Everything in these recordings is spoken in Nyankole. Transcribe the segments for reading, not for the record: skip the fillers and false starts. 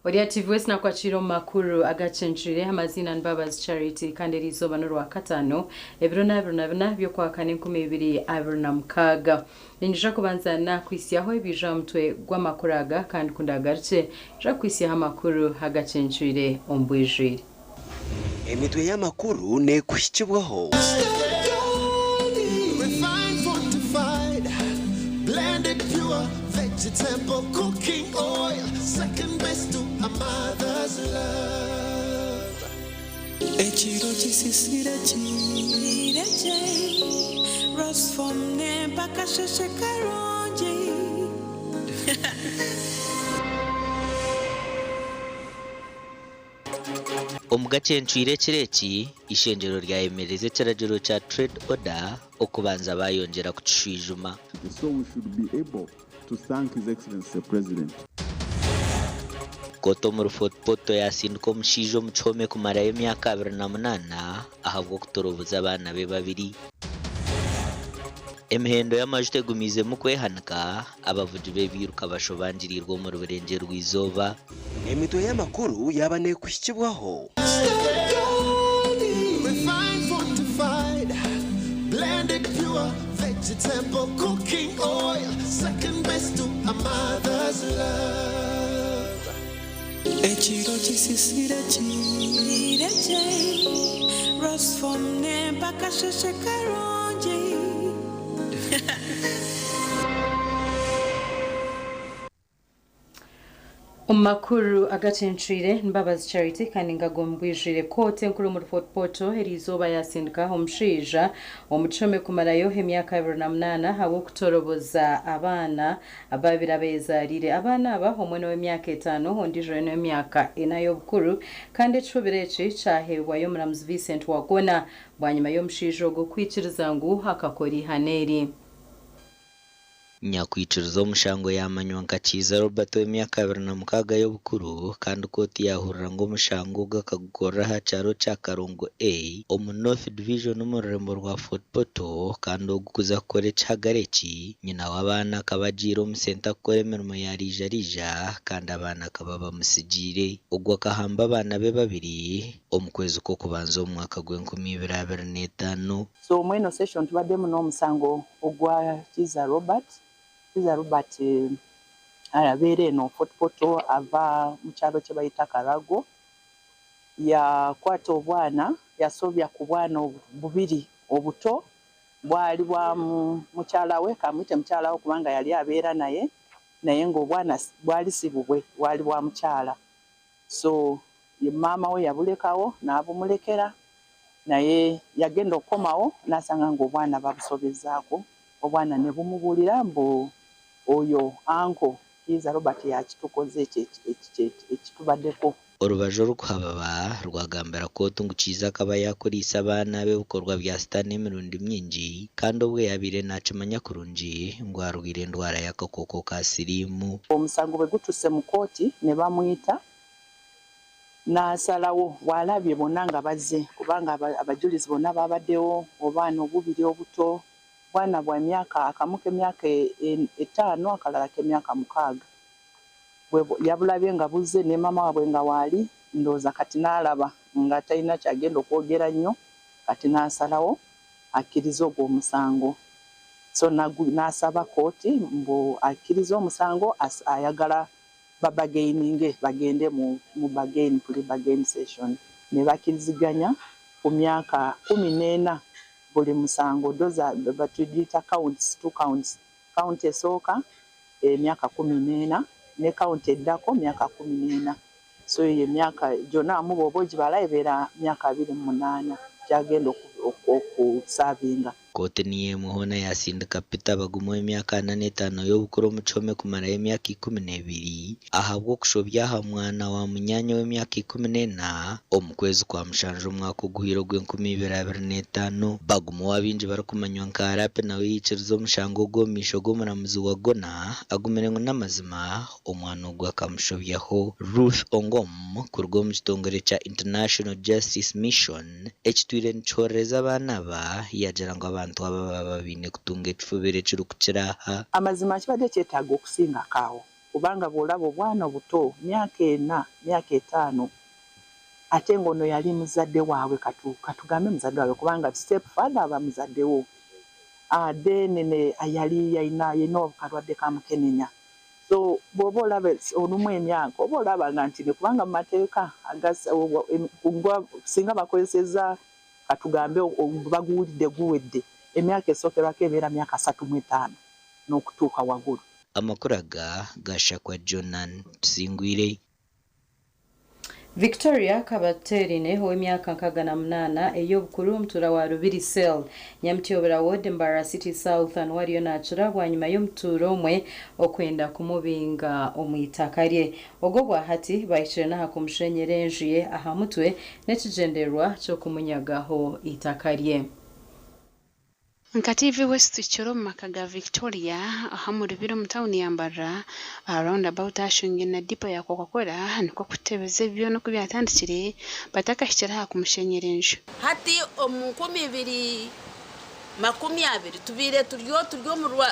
Ori TV West nakwakiira omu makuru agacencwire amaziina ni Mbabazi Charity kandi eriizooba n'orwakataano ebiro n'abiri na bina by'okwakana 2026. Niinyija kubanza nakwitsyaho ebiija aha mutwe gw'amakuru aga kandi ku ndagarukye nja kukwitsyaho amakuru agacencwire omu bwijwire. Emitwe y'amakuru neekuhikibwaho. Refined, fortified, blended pure vegetable cooking oil. Second best to a mother's love. Ekiro kisisire kireje Rosfom nempaka sheshe karungi. Omu gacencwire ekiro eki, eishengyero ryayemereza ekiragiro kya Trade Order okubanza bayongyera kukishwijuma. So we should be able to thank His Excellency the President. Kooti omuri Fort Portal yasindika omushaija omu kihome kumarayo emyaka 28 ahabw'okutoroboza abaana be babiri. Emihendo y'amajuta egumiizemu kwehanika, abavugi b'ebiiruka bashobangiriirwe omuri Burengyerwa-izooba. Emitwe y'amakuru yaaba neekuhikibwaho. Refined, fortified, blended pure vegetable cooking oil. Second best to a mother's love. Ekiro kisisire kireje Rosfom nempaka sheshe karungi. Omu makuru agacencwire Mbabazi Charity kandi ngago omu bwijwire kooti enkuru omuri Fort Portal eriizooba yasindika omushaija omu kihome kumarayo emyaka 28 ahabw'okutoroboza abaana babiri abezaariire. Abaana aba omwe n'ow'emyaka 5 ondiijo n'ow'emyaka 4 y'obukuru kandi ekifubiro eki kyaheebwayo omuramuzi Vincent Wagona bwanyima y'omushaija ogwo kwikiriza ngu akakora eihano eri. Nyakwikiriza omushango yaamanywa nka Kiiza Robert ow'emyaka 26 y'obukuru kandi kooti yaahurira ngu omushango ogu akagukorera aha kyaro kya Karongo A omu North Division omu rurembo rwa Fort Portal kandi ogu kuza kukora ekihagaro eki, nyina w'abaana akaba agiire omu senta kukora emirimo ya riija-riija kandi abaana akaba bamutsigiire. Ogu akahamba abaana be babiri omu kwezi kw'okubanza omu mwaka gw'enkumibiri abiri n'etaano. So mweno session tubaddemu n'omusango ogwa Kiza Robert. Kiza Robert abeera eno Fort Portal, ava mu kyalo kye bayita Karago. Yakwata obwana, yasobya ku bwana bubiri obuto bwali bwa mukyala we, kamuyite mukyala we kubanga yali abeera naye, naye ng'obwana bwali si bubwe, bwali bwa mukyala. So maama we yabulekawo n'abumulekera, naye yagenda okukomawo n'asanga ng'obwana babusobezzaako, obwana ne bumubuulira mbu oyo uncle Kiiza Robert yakitukoze ekitubaddeko. Orubaju orurikuhababa rwagambira kooti ngu Kiiza akaba yaakoriise abaana be ebikorwa bya sitaane emirundi mingi kandi obwo yabaire naakimanya kurungi ngu arwaire endwara y'akakooko ka siriimu. Omusango bwe gutuuse mu kooti ne bamuyita n'asalawo bw'alabye bonna nga bazze, kubanga abajulizi bonna babaddewo, obwana obubiri obuto, bwana bwa myaka, akamu k'emyaka 5, akalala k'emyaka 6. Yabulabye nga buzze ne maama waabwe nga waali, ndowooza kati n'alaba nga talina kyagenda okwogera nnyo, kati n'asalawo akkirize ogwo omusango. So n'asaba kooti mbu akkirize omusango, ayagala babargaininge, bagende mu bargain, plea bargain session, ne bakkiriziganya ku myaka 14 buli musango. Those batugiyita counts, two counts. Count esooka emyaka 14, ne count eddako myaka 14. So eyo emyaka gyonna wamu bw'oba ogibala ebeera myaka 28 gyagenda okuservinga. Kooti niyo emwe hoona yasindika Peter Bagumu w'emyaka 45 y'obukuru omu kihome kumarayo emyaka 12 ahabw'okushobya aha mwana wa munyaanya w'emyaka 14 omu kwezi kwa mushanju omwaka oguhwire ogw'enkumibiri abiri n'etaano. Bagumu ow'abaingi barikumanywa nka Arape nawe yaikiriza omushango ogwo omu maisho g'omuramuzi Wagona agumire ngu n'amazima omwana ogwo akamushobyaho. Ruth Ongom kuruga omu kitongore kya International Justice Mission ekitwire nikihorereza abaana aba yagira ngu abantu aba baba baine kutunga ekifubiro ekirikukira aha. Amazima kibadde kyetaaga okusingako awo. Kubanga bw'olaba obwana obuto myaka ena, myaka etaano ate ng'ono yali muzadde waabwe katu katugambe muzadde waabwe kubanga step father aba muzadde wo then ne yali yalina yalina okalwadde ka mukenenya so bw'oba olaba olumu emyaka oba olaba nga nti kubanga mu mateeka singa bakozesezza katugambe baguwulidde guwedde emyaka esookerwako ebeera myaka 35 n'okutuuka waggulu. Amakuru aga gashakwa Jonan Tusingwire. Victoria Kabaterine ow'emyaka 68 ey'obukuru omutuura wa Rubiri Cell Nyamutyobora Ward Mbarara City South wariyo naakira bwanyima y'omutuura omwe okwenda kumubinga omu itaka rye. Ogwo bwahati bahikire n'aha kumushenyera enju ye aha mutwe n'ekigyendererwa ky'okumunyagaho itaka rye. Nka TV West tukiri omu maka ga Victoria aha omu Rubiri omu tawuni ya Mbarara aha roundabout ahashungaine na dipo ya Coca-Cola nikwo kutebeza ebi byona oku byatandikire batakahikire aha kumushenyera enju. Hati omu 2020 tubaire turiyo turi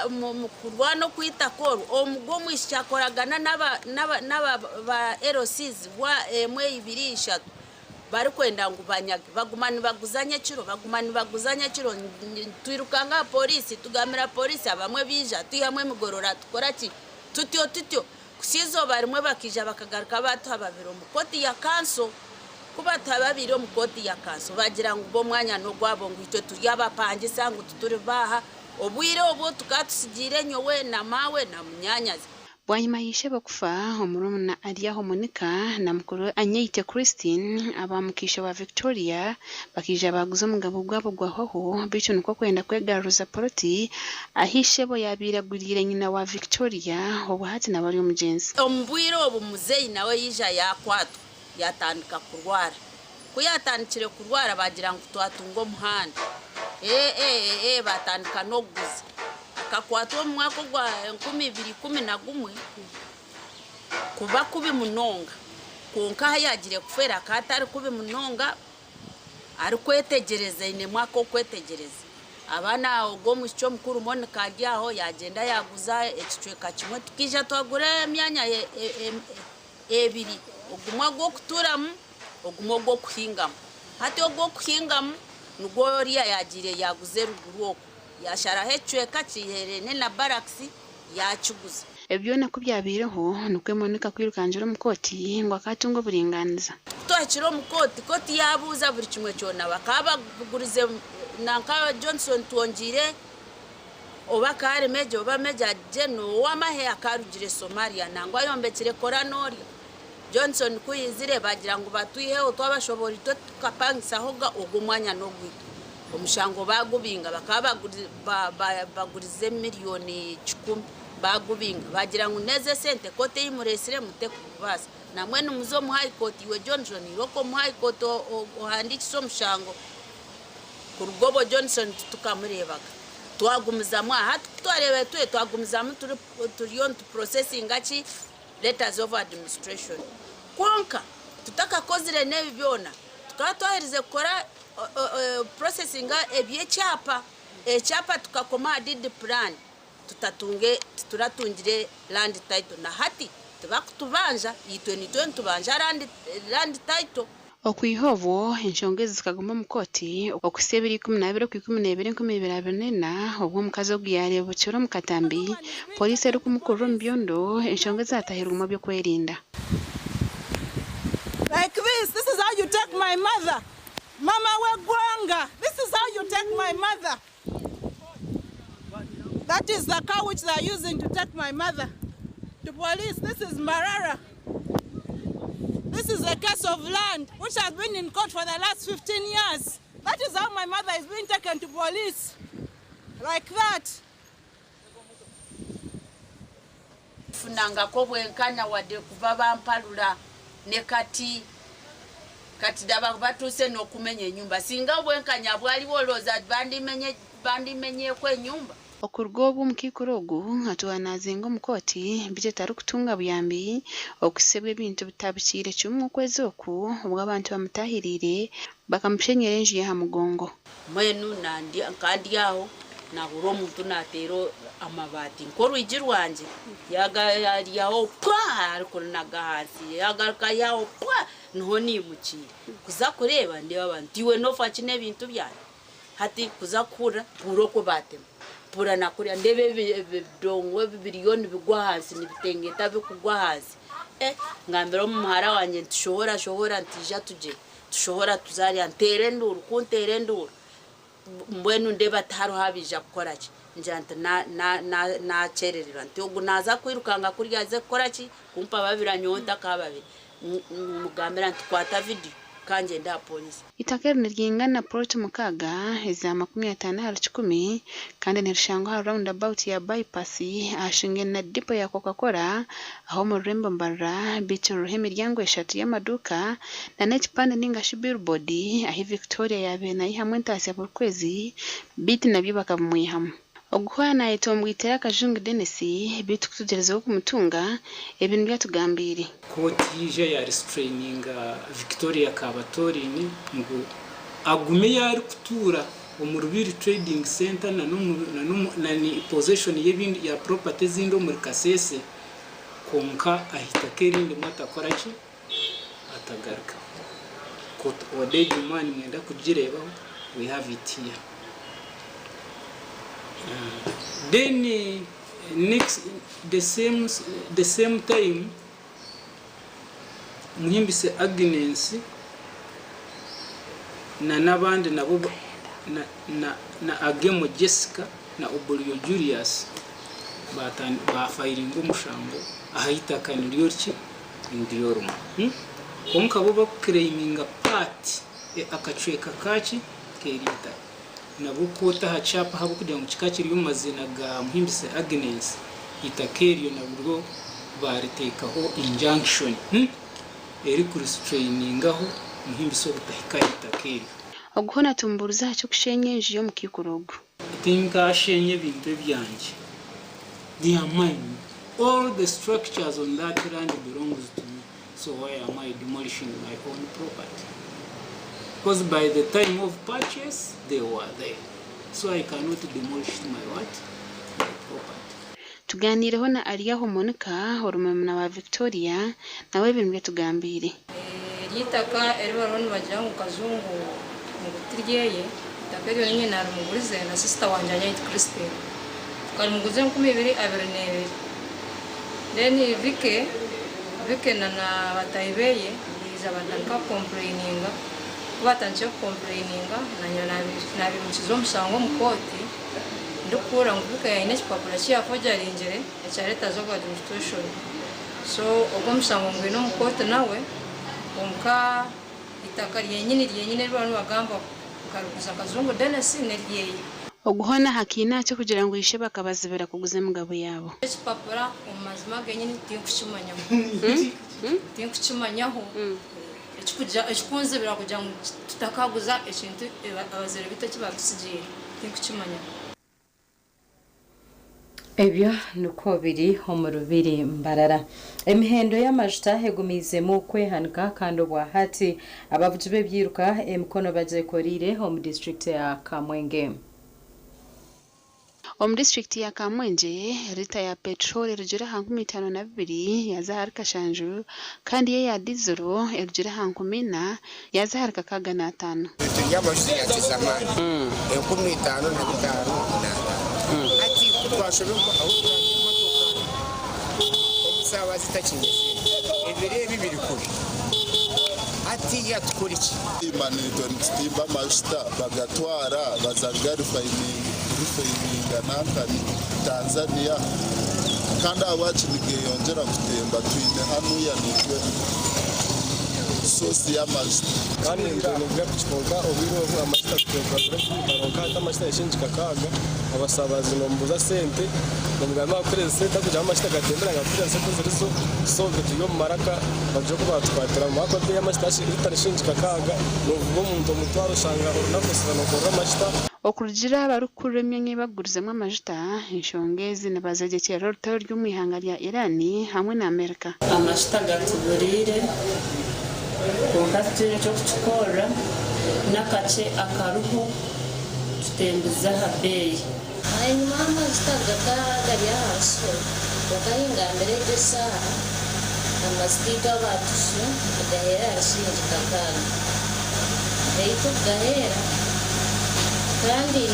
omu kurwana okwitaka oru, ogu omwishiki akoragana n'aba ba LCs emwe, ibiri, ishatu barikwenda ngu banyage, baguma nibaguza nyekiro, baguma nibaguza nyekiro, twirukanga aha poriisi, tugambira poriisi, abamwe baija twihamu emigorora tukora ki, tutyo tutyo kuhitsya eizooba rimwe bakaija bakagaruka baatuha babiri omu kooti ya kanso. Ku batuha babiri omu kooti ya kanso bagira ngu bo omwanya n'ogwabo ngu itwe turi abapangisa ngu tituri baaha, obwire obwo tukaba tutsigiire nyowe na maawe na munyaanyazi. Bwanyima ya ishebo kufa, omurumuna Aryaho Monica na mukuru we Anyeite Christine aba mukiisha wa Victoria bakaija baaguza omugabo gwabo gwahwaho beitu nikwo kwenda kwegaruza poloti ahi ishebo yaabaire aguriire nyina wa Victoria obwo hati nawe ari omugyenzi. Omu bwire obu muzeeyi nawe yaija yaakwatwa yaatandika kurwara. Ku yaatandikire kurwara baagira ngu twatunga omuhanda. Ee ee ee baatandika n'okuguza. Akakwatwa omu mwaka ogwa 2011 kuba kubi munonga. Kwonka ahu yaagiire kufeera akaba atari kubi munonga arikwetegyereza ainemu ak'okwetegyereza. Abaana ogwo omwishiki omukuru Monica ari aho yaagyenda yaaguza ekicweka kimwe tukaija twagura emyanya ebiri, ogumwe ogw'okutuuramu ogumwe ogw'okuhingamu. Hati ogw'okuhingamu nigwo oriya yaagiire yaaguza eruguru okwo, yaasharaho ekicweka kihereine na barakisi yaakiguza. Ebi byona ku byabaireho, nikwo Monica kwirukangira omu kooti ngu akaatunga oburingaaniza. Ku twahikire omu kooti, kooti yaabuuza buri kimwe kyona. Bakaba bagurize nanka Johnson Twongiire oba akaba ari Major oba Major General ow'amahe akaba arugire Somalia nangwa ayombekire Korana orya. Johnson ku yaizire baagira ngu batwiheho twabashoboora itwe tukapangisaho ga ogwo omwanya n'ogwaitu. Omushango baagubinga bakaba bagurize miriyoni kikumi baagubinga baagira ngu n'ezi esente kooti ei mureetsire mutekubaasa. Nambwenu muze omu High Court iwe Johnson irooko omu High Court ohandiikise omushango. Kuruga obwo Johnson titukamureebaga. Twagumizamu aha hati ku twareeba twe twagumizamu turiyo nituprocessinga ki letters of administration. Kwonka tutakakozire n'ebi byona, tukaba twaherize kukora processinga eby'ekyapa, ekyapa tukakoma aha deed plan tutatunge tituratungire land title na hati tibakutubanja itwe nitwe nitubanja land, land title. Okwiha obwo, enshonga ezi zikaguma omu kooti okuhitsya ebiro 12 Okwikumineebiri 2024 obu omukazi ogu yaareebukire omu katambi pooriisi erikumukurura omu byondo enshonga ezaatahirwemu eby'okwerinda. Like this, this is how you take my mother. Mama w'eggwanga, this is how you take my mother. That is the car which they are using to take my mother to police. This is Mbarara. This is a case of land which has been in court for the last 15 years. That is how my mother is being taken to police. Like that. Funangako obwenkanya wadde kuva bamparura ne kati kati daba batuuse n'okumenya enyumba singa obwenkanya bwaliwo olowooza bandimenyeeko enyumba. Okuruga obu omukaikuru ogu atuura naazinga omu kooti beitu atarikutunga buyambi okuhitsya obu ebintu bitabukiire kimwe okwezi oku obu abantu bamutaahiriire bakamushenyera enju ye aha mugongo. Mbwenu nkaba ndi aho Naahurira omuntu naateera amabaati nk'orwigi rwangye yaaryaho pwa arikurunaga ahansi yaagaruka aihaho pwa niho naimukiire kuza kureeba ndeeba abantu iwe noofa ki n'ebintu byangye? Hati kuza kuhurira mpurira oku baatema mpurira na kuriya ndeeba ebidongo ebi biriyo nibigwa ahansi nibitengyeeta birikugwa ahansi eh ngambira omuhara wangye nti shohora shohora nti ija tugye tushohora tuza hariya nteera enduuru ku nteera enduuru Mbwenu ndeeba tihariho abaija kukora ki? Ngira nti, Naakyerererwa. Nti, Ogu naaza kwirukanga kuriya aze kukora ki? Kumpa babiri nyowe ntakaha babiri. Mmugambira nti, Kwata vidiyo, ka ngyende aha pooriisi. Eitaka eri niryingana puroti mukaaga eza 50 ahari kikumi kandi nirishangwa aha round about ya Bypass ahashungaine na Depot ya Coca Cola aho omu rurembo Mbarara beitu ruriho emiryango eshatu y'amaduuka na n'ekipande ninga shi billboard ahi Victoria yaabaire naihamu entaasya buri kwezi beitu nabyo bakabimwihamu. Ogu hoona naayetombwitira Akajungu Denis beitu kutugyerezaho kumutunga, ebi nibyo atugambiire. Kooti yaija ya restraininga Victoria Kabatorine ngu agume ei arikutuura omu Rubiri Trading Centre na na possession y'ebindi ya property ezindi omuri Kasese kwonka aha itaka erindi mu atakora ki? Atagarukaho. Court order egyo mwaba nimwenda kugireebaho we have it here. Then next the same the same time Muhimbise Agnes na n'abandi nabo na na na Agemo Jessica na Obolio Julius baafayiringa omushango aha itaka niryo ki? Niryo rimwe. Kwonka bo bakuclaiminga part akacweka kaaki? K'eri itaka. Nabwo kooti aha kyapa ahabw'okugira ngu kikaba kiri omu maziina ga Muhimbise Agnes, eitaka eryo nabwo baariteekaho injunction erikurestrainingaho Muhimbise obutahika aha itaka eryo. Ogu hoona tumubuurize aha ky'okusheenya enju y'omukaikuru ogu. Tinkasheenya ebintu ebyangye, they are mine, all the structures on that land belongs to me, so why am I demolishing my own property? Because by the time of purchase they were there, so I cannot demolish my what? My property. Tugaaniireho na Aryaho Monica ori murumuna wa Victoria nawe ebi nibyo atugambiire. Eryo itaka eri bariho nibagira ngu Kazungu ngu tiryeye, itaka eryo niinye naarimugurize na sisita wangye Anyaiti Christine. Tukarimuguza 2022. Then Vicky, Vicky na na bataahi beye baija batandika kukompureyininga, ku batandikire kukompureyininga naanye naabimukiza omushango omu kooti ndikuhurira ngu Vicky aine ekipapura ki yaafojaringire ekya letters of administration. So ogwo omushango ngwine omu kooti nawe kwonka eitaka ryenyini ryenyini eri bariyo nibagamba nkariguza Kazungu Denis n'eryeye. Ogu hoona hakiine aha ky'okugira ngu ishe bakabazibira kuguza emigabo yaabo. Ekipapura omu mazima genyini tinkukimanyaho. Tinkukimanyaho. Ekikunzibira kugira ngu tutakaguza ekintu abazaire baitu eki baatutsigiire, tinkukimanyaho. Ebyo nikwo biri omu Rubiri Mbarara. Emihendo y'amajuta egumiizemu kwehanika kandi obwa hati abavugi b'ebyiruka emikono bagyekoreire omu disiturikiti ya Kamwenge. Omu disiturikiti ya Kamwengye, rita ya petrol erugire aha 52 yaaza ahari kashanju kandi yo eya dizero erugire aha 4000 yaaza ahari 65. Turi amajuta yakiza amaani 5550. Hati ku twashoberwa ahu turaata emotoka omusaabaze takiine sente, ebiro ebi biri kubi. Hatiiya tukore ki? Naitwe nitutimba amajuta bagatwara baza kugarifaininga nankani Tanzania kandi ahabwaki nigeyongyera kutemba twine hanuya naitwe source y'amajuta. Kandi nitwenda piki kwonka obwire obu amajuta tutwetwagura kwikara hati amajuta eshiringi kakaaga abasaabazi nomubuuza sente nomugamba nkakuhereza sente kugira ngu amajuta gatembere nkakuhereza sente ezirizo so itwe turi omu maraka bagira oku batukwatiramu ahakuba beeyi y'amajuta lita ni shiringi kakaaga novuga omuntu omutwaro oshanga orunaku osiiba nokorera amajuta. Okurugiirira aha barikukurira emyanya ei barikugurizamu amajuta, enshonga ezi nibazegyekyerera orutaro ruri omu ihanga rya Iran hamwe na Amerika. Amajuta gatuburiire kwonka titwine eky'okukikorera n'akakye akariho tutembize aha beeyi. Ahanyima amajuta gakaba gari aha ruso, kwonka ahingambire egyo eshaaha, amajuta itwe aba Tushu nigaheera ahari shilingi kakaaga. Beitu kugaheera kandi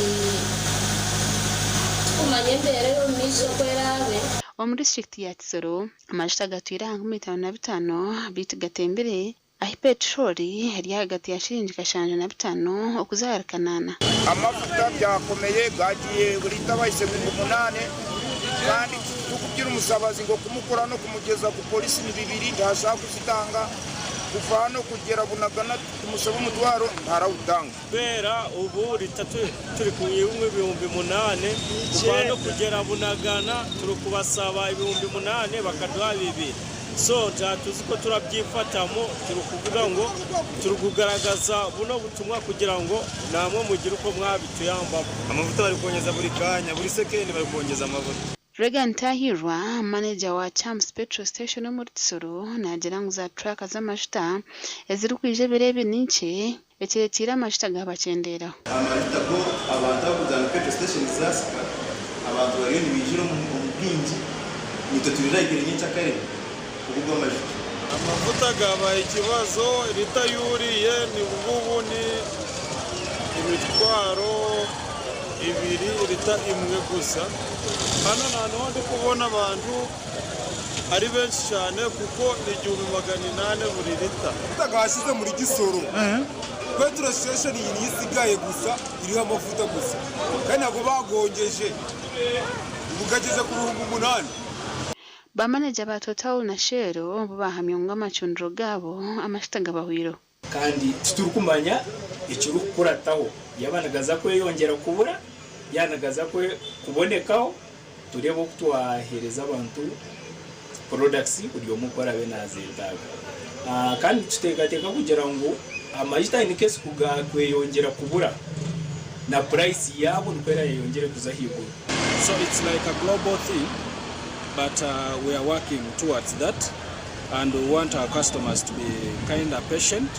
tikumanya embeera ey'omu maisho oku eraabe. Omu disiturikiti ya Kisoro, amajuta gatwire aha 55 beitu gatembire ahi petroli eri ahagati ya shilingi 75 okuza ahari 8. Amafuta byakomeye gagiye lita bahise 8,000 kandi titukubwira omusabazi ngu okumukora n'okumugeza ku polisi ni 2 ntashaka kuzitanga kuva hano kugera Bunagana tumusaba omutwaro ntarawutanga. Kubera ubu lita turi kuyinywa 8,000 kuva hano kugera Bunagana turi kubasaba 8,000 bakaduha 2,000. So ntatuzi ko turabyifatamo, turi kuvuga ngo turi kugaragaza buno butumwa kugira ngo namwe mugire uko mwabituyambamo. Amavuta bari kongeza buri kanya, buri sekendi bari kongeza amavuta. Regan Tahirwa, maneja wa Champs Petrol Station omuri Kisoro naagira ngu za truck z'amajuta ezirikwija ebiro ebi ni nkye ekireteire amajuta gaabakyendeeraho. Amajuta go abantu abarikugira ngu petrol station zasika, abantu bariyo nibaijira omu bwingi, naitwe turi nyenkyakare kubugwa amajuta. Amafuta gabaye ikibazo, lita yuriye ni ubu ni imitwaro 2 lita 1 gusa. Hano noneho ndi kubona abantu ari benshi cyane kuko ni 1800 buri lita. Amavuta gashize muri Gisoro. Petrol station iyi niyo isigaye gusa iriho amavuta gusa, kandi ntabwo bagongeje, ubu gageze ku 8,000. Bamaneja ba Total na Shell bo bahamya ngu amacundiro gaabo amajuta gabahwireho. Kandi titurikumanya ekirikukurataho, yabanagaza kweyongyera kubura, yanagaza kubonekaho, turebe oku twaheereza abantu products buri omwe oku araabe nazeetaaga. Kandi tuteekateeka kugira ngu amajuta in case kugakweyongyera kubura na price yaabo nikwo erayeyongyere kuza ahaiguru. So it's like a global thing, but we are working towards that, and we want our customers to be kind of patient,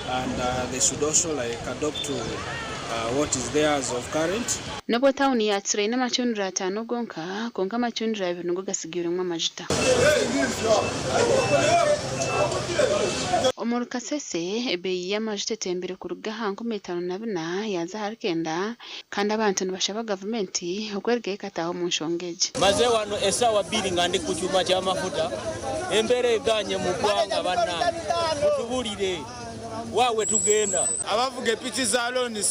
and they should also adopt to what is theirs of current. N'obwo tawuni ya Kisoro eine amacundiro 5 gonka, kwonka amacundiro 2 nigo gatsigairemu amajuta. Omuri Kasese, ebeeyi y'amajuta etembire kuruga aha 54,000 yaaza ahari 9 kandi abantu nibashaba gavumenti okwereka ekataaha omu nshonga egi. Maze wano esaawa 2 nga ndi ku kyuma ky'amafuta, embeera eganye mu ggwanga bannange, mutubulire waawe tugenda. Abavuga epiki za looni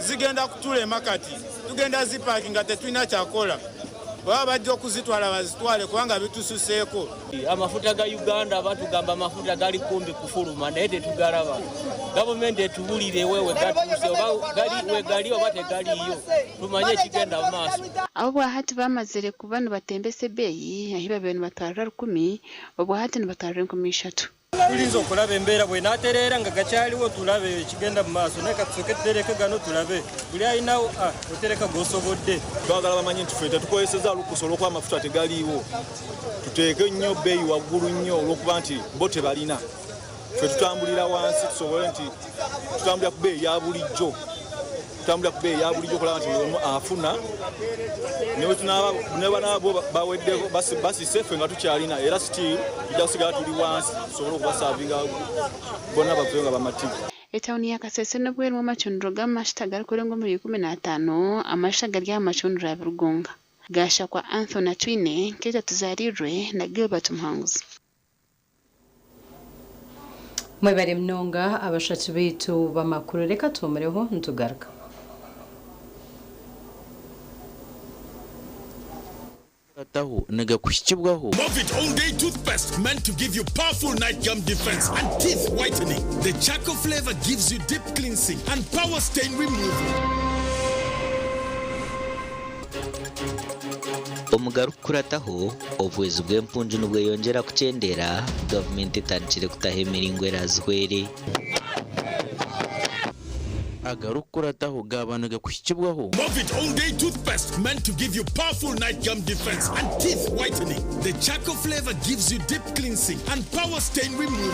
zigenda kutulema kati, tugenda zipakinga tetulina kyakola. Baba bajja okuzitwala bazitwale kubanga bitususeeko. Amafuta ga Uganda batugamba amafuta gali kumbi kufuluma naye tetugalaba. Gavumenti etubulire wewe gatuuse oba gali we gali oba tegaliyo, tumanye ekigenda mu maaso. Abo bwahati bamazire kuba nibatembesa ebeeyi ahi babaire nibatwarira 10,000, obwahati nibatwarira 3,000. Tulinza okulaba embeera bw'enaatereera nga gakyaliwo tulabe ekigenda mu maaso, naye katusooke tutereke gano tulabe buli alinawo otereka gw'osobodde. Twagala bamanye nti ffe tetukozesezza lukusa olw'okuba amafuta tegaliiwo, tuteeke nnyo bbeeyi waggulu nnyo olw'okuba nti bo tebalina. Ffe tutambulira wansi tusobole nti tutambulira ku bbeeyi ya bulijjo, tutambulira ku bbeeyi ya bulijjo okulaba nti buli omu afuna, ne banaaba bo baweddeko basise ffe nga tukyalina, era still tujja kusigala tuli wansi tusobole okubasaavinga bonna baveeyo nga bamativu. Etawuni ya Kasese n'obwo erimu amacundiro g'amajuta garikurenga omuri 15, amajuta gari aha macundiro 2 gonka. Gashakwa Anthony Atwine, Nketa Tuzarirwe na Gilbert Muhanguzi. Mwebare munonga abashaki baitu b'amakuru, reka tumureho nitugaruka. Movit All Day Toothpaste, meant to give you powerful night gum defense and teeth whitening. The charcoal flavor gives you deep cleansing and power stain removal. Omugarukurataho obwezi bw'empunju nibweyongyera kukyendera, gavumenti etandikire kutaha emiringo erazihwere. Agarukurataho gaba nigakuhikibwaho. Movit All Day Toothpaste, meant to give you powerful night gum defense and teeth whitening. The charcoal flavor gives you deep cleansing and power stain removal.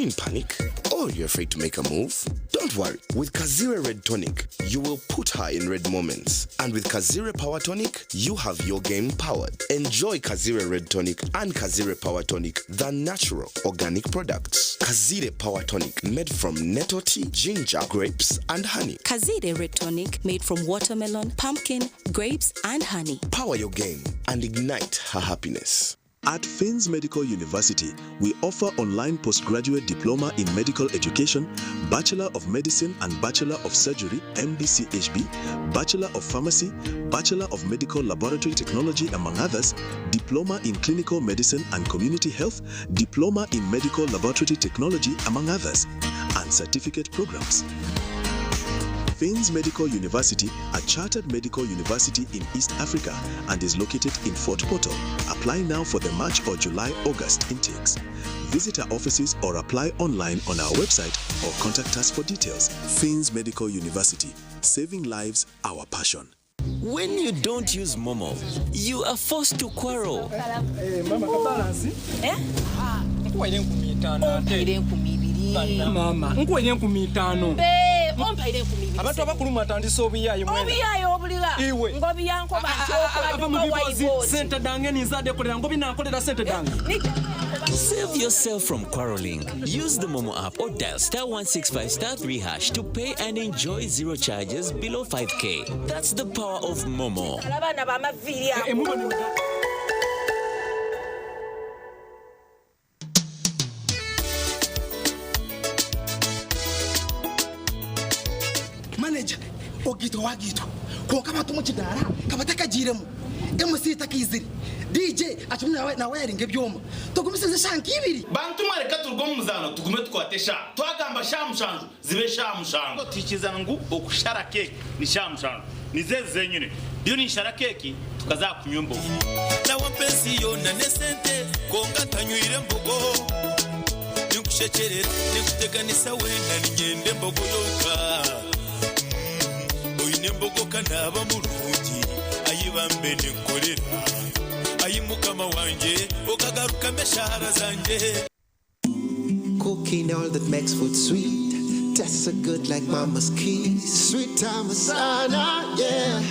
you in panic? Or you're afraid to make a move? Don't worry. With Kazire Red Tonic, you will put her in red moments. And with Kazire Power Tonic, you have your game powered. Enjoy Kazire Red Tonic and Kazire Power Tonic, the natural organic products. Kazire Power Tonic, made from nettle tea, ginger, grapes, and honey. Kazire Red Tonic made from watermelon, pumpkin, grapes, and honey. Power your game and ignite her happiness. At Finns Medical University, we offer online postgraduate diploma in medical education, Bachelor of Medicine and Bachelor of Surgery, MBCHB, Bachelor of Pharmacy, Bachelor of Medical Laboratory Technology, among others, Diploma in Clinical Medicine and Community Health, Diploma in Medical Laboratory Technology, among others, and certificate programs. Finns Medical University, a chartered medical university in East Africa and is located in Fort Portal. Apply now for the March or July August intakes. Visit our offices or apply online on our website or contact us for details. Finns Medical University, saving lives, our passion. When you don't use Momo, you are forced to quarrel. Mama kabalansi nkuwaire 50,000 ate 20,000. Mama nkuwaire 50,000. Ompaire 2,000. Abantu abakulu mwatandise obuyayi mwena. Obuyayi obulira. Iwe. Ngobiyankoba Ava mu bibozi sente dange ninzadde kolera ngobi nankolera sente dange. Save yourself from quarreling. Use the Momo app or dial star 165 star 3 hash to pay and enjoy zero charges below 5K. That's the power of Momo. Abaana bamaviiri ago. Manager ogitwa wagitwa konka abantu mukidara kabatakagiiremu MC takaizire DJ akimwe nawe nawe yaringa ebyoma tugumisize shanka ibiri. Bantu mwareka turuge omu muzaano tugume tukwate sha twagamba sha 7 zibe sha 7 tuhikirizana ngu okushara keeki ni sha 7 nizezi zenyine ndiyo ninshara keeki tukaza kunywa embogo. Nawe mpensi yona nesente konka ntanywire embogo ninkushekyerera ninkuteganisa wena ninyenda embogo yonka oine embogo kanaba murungi ayibambe ninkorera ayi mukama wanje okagaruka meshahara zanje. Cooking all that makes food sweet. Tastes so good like mama's keys. Sweet time sana, yeah.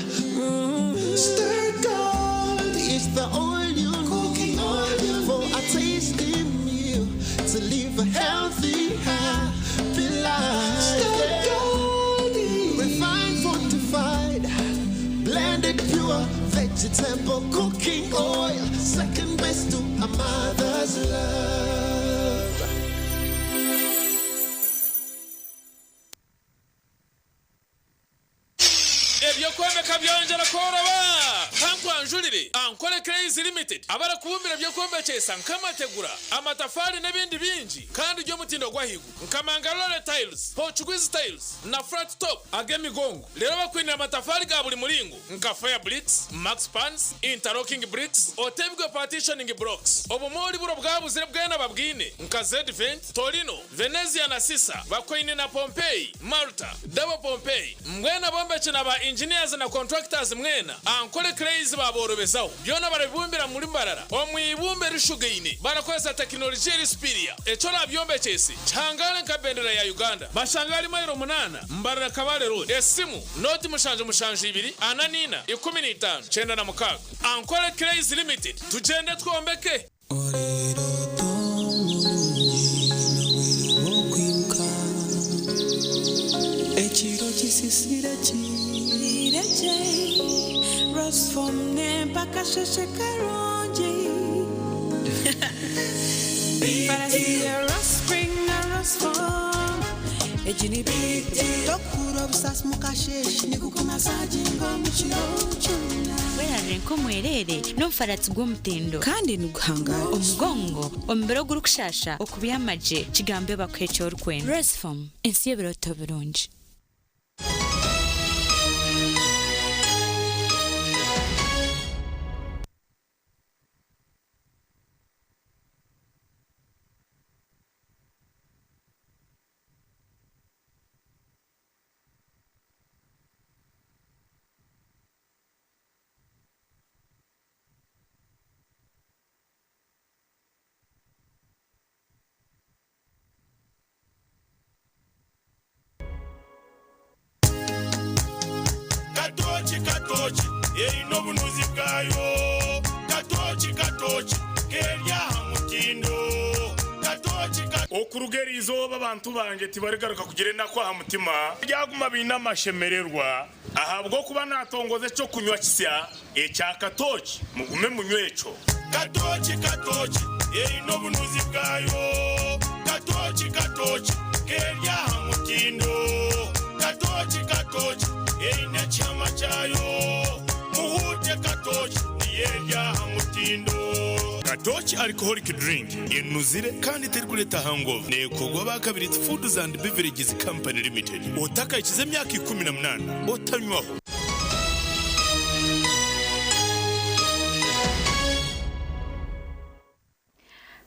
Stir gold is the oil you cooking oil for a tasty meal to live a healthy, happy life. Stir gold, refined, fortified, blended pure vegetable cooking oil. Second best to a mother's love. Ebyokwomeka byongera kworoba kankwanjurire Ankole Clays Limited abarakubumbira byokwombekesa nk'amategura amatafari n'ebindi bingi kandi by'omutindo gwahigu nka Mangalore tiles, Portuguese tiles na flat top ag'emigongo. Rero bakwinira amatafari ga buri muringo nka fire bricks, max pans, interlocking bricks, otebwe partitioning blocks. Obumori buro bwabuzire bwena babwine nka Zvent, Torino, Venezia na Sisa bakwine na Pompeii, Malta, Double Pompeii. Mbwena bombeke na ba engineers na contractors mwena Ankole Clays baborobezaho byona barabibumbira muri Mbarara omwibumbe rishugaine barakozesa tekinolojiya eri superior eco rabyombekese kihangare nka bendera ya Uganda bashangari mayiro 8 Mbarara Kabale Road esimu noti 7 7 2 44 15 96. Ankole Clays Limited tugende twombeke. Ekiro kisisire kireje rosfom mpaka sheshe karungi egi ni big tokura obusasi mukasheshe nigukumasaginga omukiro kyona. Werarire nk'omwerere n'omufaratsi gw'omutindo kandi niguhangara omugongo omubiri ogurikushasha okubyamagye kigambe bakuha eki orikwenda. Resfom ensi y'ebiroto birungi. Eine obunuzi bwayo. Katooki katooki keri aha mutindo. Katooki ka. Okuruga eri izooba abantu bangye tibarigaruka kugira enaku aha mutima. Baryaguma baine amashemererwa ahabw'okuba naatongoza eky'okunywa kisya ekya katooki. Mugume munywe ekyo. Katooki katooki eine obunuzi bwayo. Katooki katooki keri aha mutindo. Katooki katooki eine ekihama kyayo. Muhuute katooki niyo eri aha mutindo. Katooki Alcoholic Drink enuzire kandi terikureeta hangover. Neekorwa aba Kabiriiti Foods and Beverages Company Limited. Otakahikize emyaka 18 otanywaho.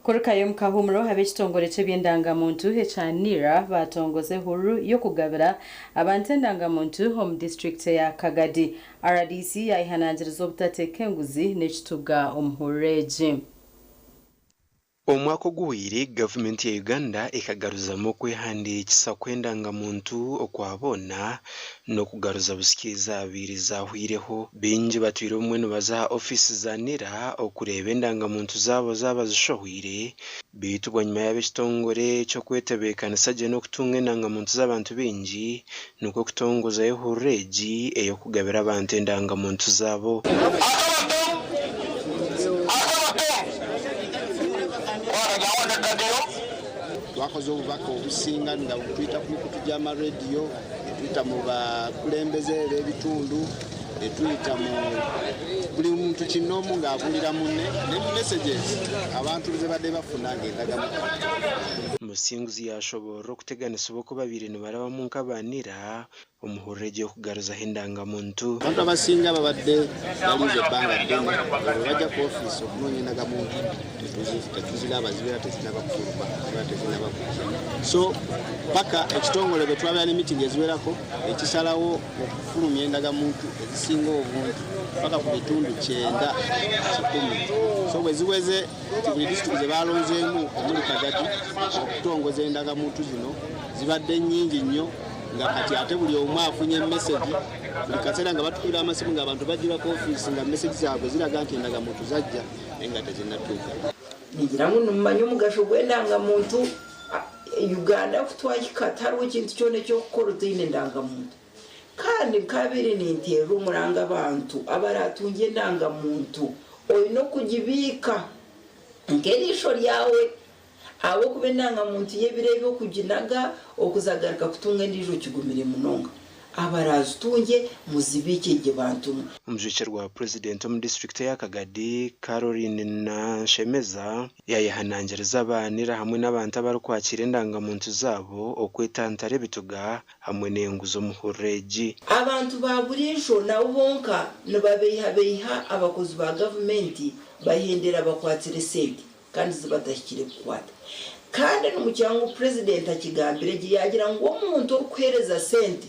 Kurukayo omu kahuumuro, ab'ekitongore ky'eby'endangamuntu ekya NIRA baatongoza ehururu y'okugabira abantu endangamuntu omu disiturikiti eya Kagadi. Rdc yaayehanangiriza obutateeka enguzi n'ekituga omu hururu egi. Omwaka oguhweire, gavumenti ya Uganda ekagaruzamu okwehandiikisa kw'endangamuntu okwa boona n'okugaruza busya ezaabaire zaahweireho. Baingi batwire obumwe nibaza aha ofiisi za NIRA okureeba endangamuntu zaabo zaaba zishohweire beitu bwanyima y'ab'ekitongore ky'okwetebeekanisa gye n'okutunga endangamuntu z'abantu baingi nikwo kutongozayo ehururu egi ey'okugabira abantu endangamuntu zaabo. Twakoze obubaka obusinga nga butuyita ku mikutu gy'amarediyo, netuyita mu bakulembeze b'ebitundu, netuyita mu buli muntu kinnoomu ng'abuulira munne ne messages abantu zebadde bafuna ng'endagamuntu. Musinguzi yaashoboorora okuteganisibwa oku babaire nibarabamu nk'aba NIRA omuhururu egi y'okugaruzaho endangamuntu. Abantu abasinga babadde balinze ebbanga ddene nga bwebajja ku ofiisi okunoonya endagamuntu tetuziraba zibeera tezinaba kufuluma zibeera tezinaba kujja so paka ekitongole bwetwabeera ne meeting eziwerako ekisalawo okufulumya endagamuntu ezisinga obungi paka ku bitundu 90 so bweziweze nti buli disitulikiti zebalonzeemu omuli Kagadi okutongoza endagamuntu zino zibadde nnyingi nnyo nga kati ate buli omu afunye mesegi buli kaseera nga batukubira amasimu nga abantu bajjula ku ofiisi nga mesegi zaabwe ziraga nti endagamuntu zajja naye nga tezinnatuuka. Ningira ngu nimumanya omugasho gw'endangamuntu. Uganda ku twahika tihariho kintu kyona eky'okukora otaine ndangamuntu. Kandi nkabaire ninteerera omuranga abantu abaraatungye endangamuntu, oine okugibiika nk'eriisho ryawe. Ahabw'okuba endangamuntu y'ebiro ebi okuginaga okuzagaruka kutunga endiijo kigumire munonga. Abaraazitungye muzibiikye gye bantu mwe. Omujwekyerwa wa Purezidenti omu disiturikiti eya Kagadi, Caroline Nanshemeza yaayehanangiriza aba NIRA hamwe n'abantu abarikwakiira endangamuntu zaabo okwetantara ebituga hamwe n'enguzi omu hururu egi. Abantu ba buriijo nabo bonka nibabeihabeiha abakozi ba gavumenti bahendera bakwatsire esente. kandi zibatahikire kukwata. Kandi nimukira ngu Purezidenti akigambire gye yaagira ngu omuntu orikuheereza sente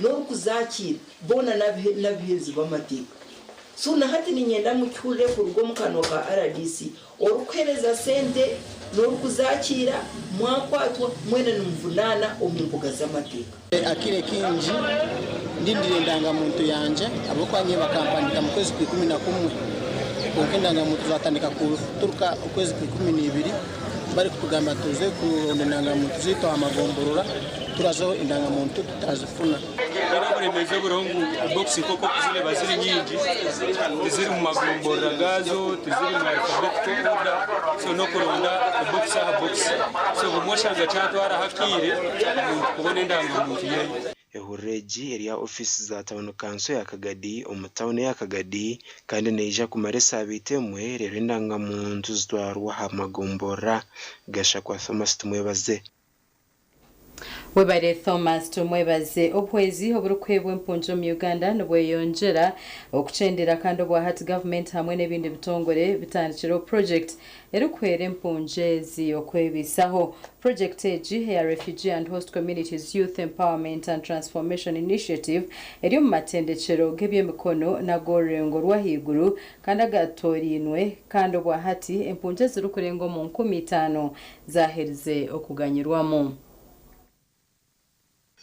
n'orikuzakiira boona n'abiheerezi b'amateeka. So na hati niinyenda mukihurire kuruga omu kanwa ka rdc, orikuheereza sente n'orikuzakiira mwakwatwa mwena nimuvunaana omu mbuga z'amateeka. Akire kaingi ndindire endangamuntu yangye ahabw'okuba nyowe bakampandika mu kwezi kwa 11 kwonka endangamuntu zatandika kuturuka okwezi kwa 12 barikutugambira tuze kuronda endangamuntu zaitu aha magomborora turazaho endangamuntu tutazifuna. Reero oburemeezi oburiho ngu ebokisi nk'oku okuzireeba ziri nyingi tiziri mu magomborora gaazo, tiziri mu alphabetical order so n'okuronda ebokisi aha bokisi so obumwe oshanga kyatwaraho akaire omuntu kubona endangamuntu yeeye. Ehururu egi eri aha ofiisi za tauni kanso ya Kagadi omu tauni eya Kagadi kandi neija kumara esaabiiti emwe reero endangamuntu zitwarwe aha magomborora. Gashakwa Thomas Tumwebaze. Webare Thomas Tumwebaze. Obuhwezi oburikuheebwa empungi omu Uganda nibweyongyera okukyendera kandi obwahati gavumenti hamwe n'ebindi bitongore bitandikireho purojekiti erikuhwera empungi ezi okwebaisaho. Purojekiti egi eya Refugee and Host Communities Youth Empowerment and Transformation Initiative eri omu matendekyero g'eby'emikono n'ag'orurengo rw'ahaiguru kandi agatorainwe kandi obwahati empungi ezirikurenga omu 5000 zaaherize okuganyirwamu.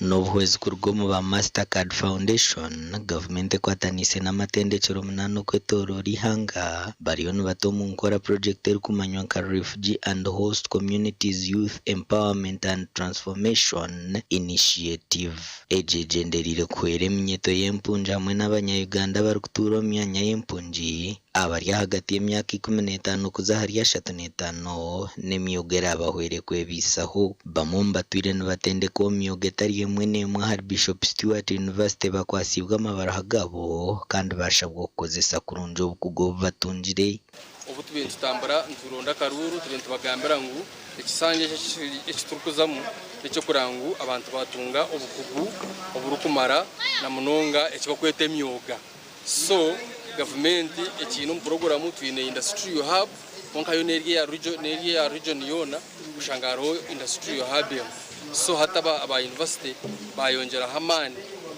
N'obuhwezi kuruga omu ba Mastercard Foundation, gavumenti ekwataniise n'amatendekyero munaana okwetoroora eihanga bariyo nibata omu nkora purojekiti erikumanywa nka Refugee and Host Communities Youth Empowerment and Transformation Initiative. Egi egyendereire kuhwera eminyeto y'empungi hamwe n'abanya-Uganda abarikutuura omu myanya y'empungi abari ahagati y'emyaka 15 kuza ahari 35 n'emyoga eraabahwere kwebaisaho. Bamwe omu batwire nibatendekwa omu myoga etari emwe n'emwe ahari Bishop Stuart University bakwatsiibwe amabaruha gaabo kandi baashabwa okukozesa kurungi obukugu obu batungire. Obu tubaire nitutambura nituronda akaruuru, tubaire nitubagambira ngu ekisanja eki eki turikuzamu n'eky'okureba ngu abantu baatunga obukugu oburikumara na munonga eki barikweta emyoga. So gavumenti ekiine omu puroguramu twine industrial hub kwonka yo n'eri eya region n'eri eya region yoona oshanga hariho industrial hub emwe. So hati aba aba university bayongyeraho amaani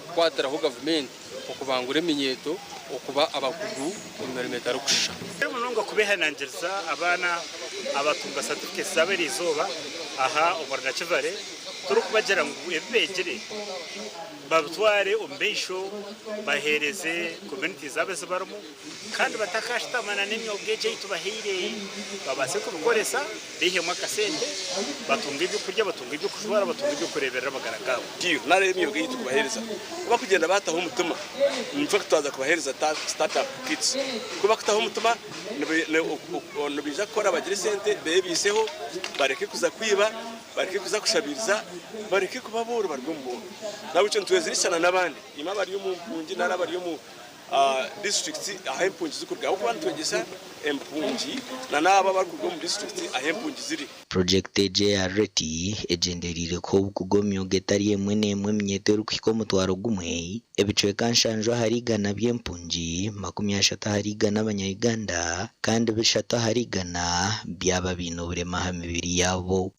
kukwatiraho gavumenti okubangura eminyeeto okuba abakugu omu mirimo etarikushushana. Munonga kubehanangiriza abaana abatunga certificates zaabo eriizooba aha omuri Nakivale turikubagira ngu ebi beegire babitware omu maisho baheereze communities zaabo ezi barimu kandi batakashutama na n'emyoga egi ei tubahaire babaase kubikoresa baihemu akasente batunge ebyokurya batunge ebyokujwara batunge ebyokureeberera amagara gaabo. Nari emyoga ei turikubaheereza ku barikugyenda baataho omutima, infact twaza kubaheereza start up kits, ku barikutaho omutima nibaija kukora bagire esente beebaiseho bareke kuza kwiba, bareke kuza kushabiiriza, bareke kuba abooro baruge omu booro. Nahabwekyo nitwezirikana n'abandi imwe abari omu mpungi nari abari omu disiturikiti ahu empungi zirikuruga ahabw'okuba nitwegyesa empungi na n'abo abarikuruga omu disiturikiti ahu empungi ziri. Purojekiti egi eya RETI egyendereire kuha obukugu omu myooga etari emwe n'emwe eminyeeto erikuhika 1000, ebicweka 70 ahari igana by'empungi, 30 ahari igana abanya-Uganda kandi 3 ahari igana byaba baine oburema aha mibiri yaabo.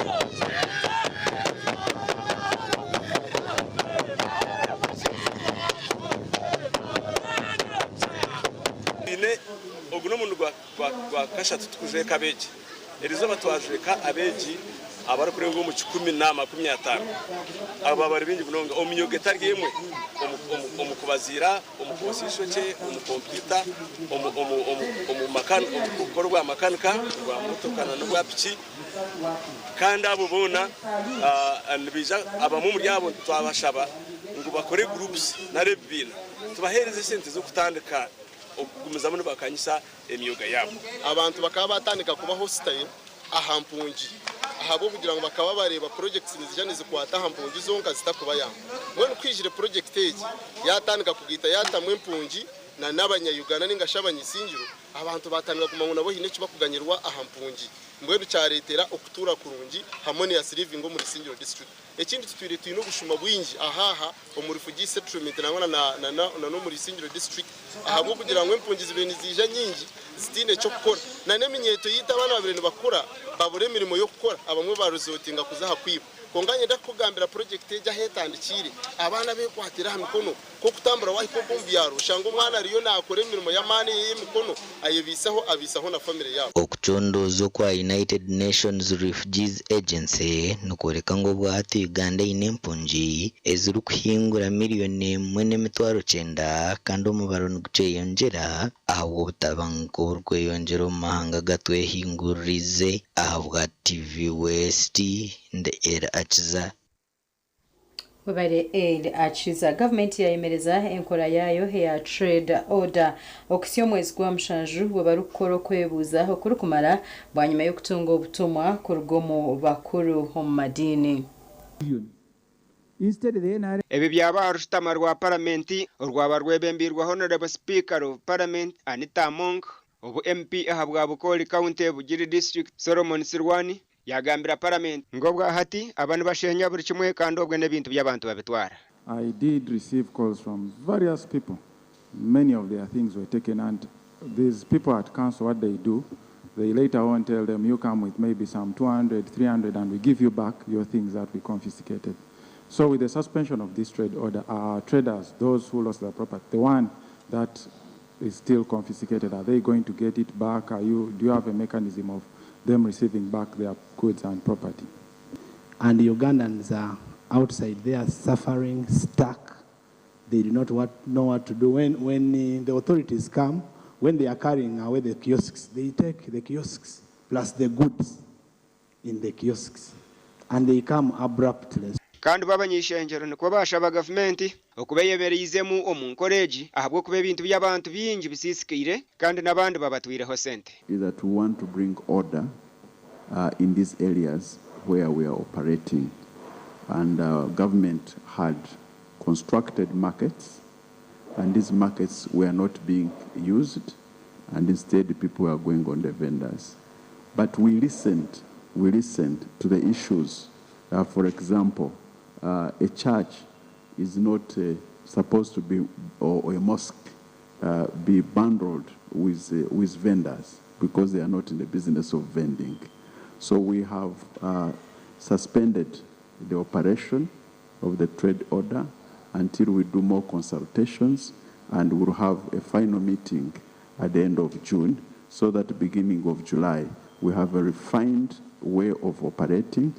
Twine ogu n'omurundi gwa kashatu turikujweka abeegi. Erizooba twajweka abeegi abarikurenga omu 150. Aba bari baingi munonga omu myooga etari emwe, omu kubaziira, omu kwosya eishokye, omu kompyuta, omu kukora obwa makanika obwa motoka n'obwa piki. Kandi abo boona nibaija, abamwe omuri abo twabashaba ngu bakore groups nari ebibiina tubaheereze esente z'okutandika okugumizamu nibakanyisa emyoga yaabo. Abantu bakaba batandika kuba hostile aha mpungi ahabw'okugira ngu bakaba bareeba projects nizija nizikwata aha mpungi zonka zitakubayamba. Mbwenu kuhijire project egi yatandika kugaita yatamu empungi na n'abanya Uganda ninga shi abanyisingiro, abantu batandika kumanya ngu nabo haine ekibakuganyirwa aha mpungi. Mbwenu kyareetera okutuura kurungi harmonious living omuri Isingiro district. Ekindi tutwire twine obushuma bwingi ahaaha omu refugee settlement nangwa na n'omuri Isingiro district ahabw'okugira ngu empungi zibaire niziija nyingi zitaine ky'okukora na n'eminyeeto yaitu abaana babaire nibakura babura emirimo y'okukora abamwe ba resortinga kuza aha kwiba. Kwonka niinyenda kukugambira purojekiti egi ahu etandikiire abaana bekwatire aha mikono Nk'okutambura waahika okwo omu byaro, oshanga omwana ariyo naakora emirimo y'amaani ey'emikono, ayebaisaho, abaisaho na famire yaabo. Okucondooza okwa United Nations Refugees Agency nikworeka ngu obwahati Uganda eine empungi ezirikuhingura 1,900,000 kandi omubaro nigukyeyongyera ahabw'obutabanguko oburikweyongyera omu mahanga agatwehinguririize. Ahabwa TV West, ndi Elly Akiza. Webare Eid Akiza. Gavumenti yayemereza enkora yaayo eya Trade Order okuhitsya omwezi gwa mushanju bwe barikukora okwebuuza okurikumara bwanyima y'okutunga obutumwa kuruga omu bakuru omu madiini. Ebi byaba aha rushutama rwa Paramenti orwaba rwebembeirwe Honourable Speaker of Parliament Anita Among, obu MP ahabwa Bukooli County Bugiri District Solomon Silwany Yaagambira Paramenti ngu obwa hati aba nibasheenya buri kimwe kandi obwe n'ebintu by'abantu babitwara. I did receive calls from various people, many of their things were taken and these people at council what they do, they later on tell them you come with maybe some 200, 300 and we give you back your things that we confiscated. So with the suspension of this trade order, our traders, those who lost their property, the one that is still confiscated, are they going to get it back? Are you, do you have a mechanism of them receiving back their goods and property? And Ugandans are outside there suffering, stuck. They do not what, know what to do. When the authorities come, when they are carrying away the kiosks, they take the kiosks plus the goods in the kiosks, and they come abruptly. Kandi bo abany'ishengyero nikwo baashaba gavumenti okuba eyemereizemu omu nkora egi ahabw'okuba ebintu by'abantu bingi bisiisikaire kandi n'abandi babatwireho sente. Is that we want to bring order in these areas where we are operating and government had constructed markets and these markets were not being used and instead people were going on the vendors. But we listened, we listened to the issues. For example, a church is not supposed to be, or a mosque, be bundled with vendors because they are not in the business of vending. So we have suspended the operation of the trade order until we do more consultations, and we'll have a final meeting at the end of June, so that beginning of July we have a refined way of operating.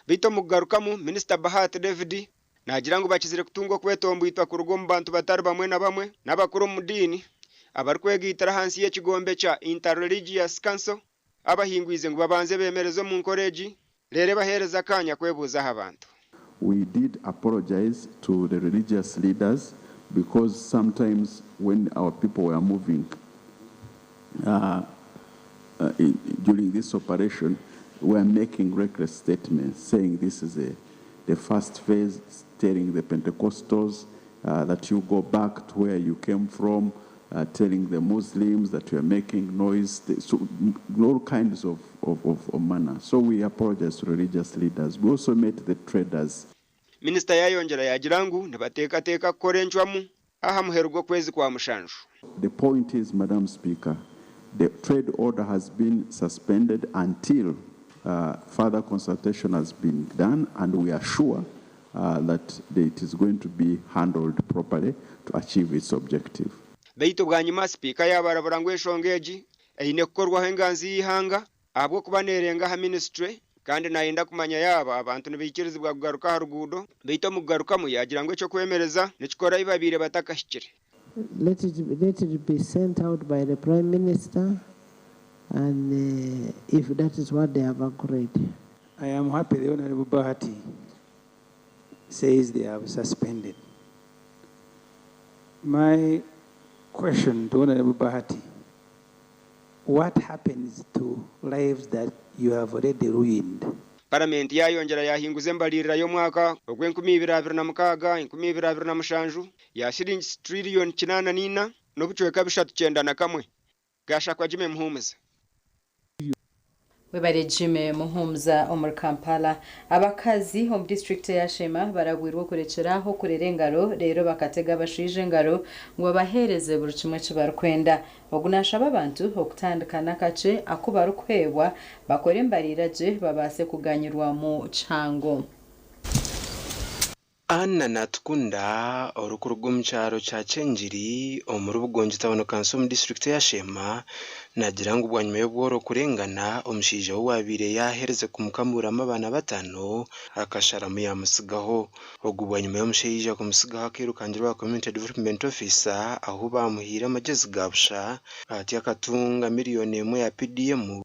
Beitu omu kugarukamu, Minisita Bahati David naagira ngu bakizire kutunga okwetomboitwa kuruga omu bantu batari bamwe na bamwe n'abakuru omu diini abarikwegaitira ahansi y'ekigombe kya Inter-Religious Council abahingwize ngu babanze beemereze omu nkora egi reero ebaheereze akaanya kwebuuza aha bantu. We did apologize to the religious leaders because sometimes when our people were moving during this operation, we were making reckless statements saying this is the first phase, telling the Pentecostals that you go back to where you came from, telling the Muslims that you are making noise, so all kinds of manner. So we apologize to religious leaders. We also met the traders. Minisita yayongyera yagira ngu nibateekateeka kukora encwamu aha muheru gw'okwezi kwa mushanju. The point is, Madam Speaker, the trade order has been suspended until further consultation has been done, and we are sure that it is going to be handled properly to achieve its objective. Beitu bwanyima sipiika yabarabura ngu enshonga egi eine kukorwaho enganzi y'eihanga ahabw'okuba neerenga aha minisitule, kandi nayenda kumanya yaaba abantu nibaikirizibwa kugaruka aha ruguudo, beitu omu kugarukamu yagira ngu eky'okwemereza nikikora ahi babaire batakahikire. Let it be sent out by the Prime Minister, and if that is what they have agreed. I am happy the Honorable Bahati says they have suspended. My question to Honorable Bahati, what happens to lives that you have already ruined? Paramenti yayongyera yahinguza embalirira y'omwaka ogw'e2026 2027 ya shilingi tiriliyoni 84 n'obucweka 391. Gashakwa Jime Muhumuza. Webare Jime Muhumuza omuri Kampala. Abakazi omu disitulikiti ya Shema barabwirwa okurekyeraho okurera engaro reero bakatega abashaija engaro ngu babaheereze buri kimwe eki barikwenda. Ogu nashaba abantu okutandika n'akakye aku barikuheebwa bakore embarira gye babaase kuganyirwamu kihango. Anna Natukunda orikuruga omu kyaro kya Kyengiri omuri Bugongi Town Council omu disitulikiti ya Sheema naagira ngu bwanyima y'obworo kurengana, omushaija we owaabaire yaaheerize kumukamuramu abaana bataano akasharamu yaamutsigaho. Ogu bwanyima y'omushaija kumutsigaho akeirukangirwa aha Community Development Officer ahu baamuhaire amagyezi ga busha ati akatunga 1 million ya PDM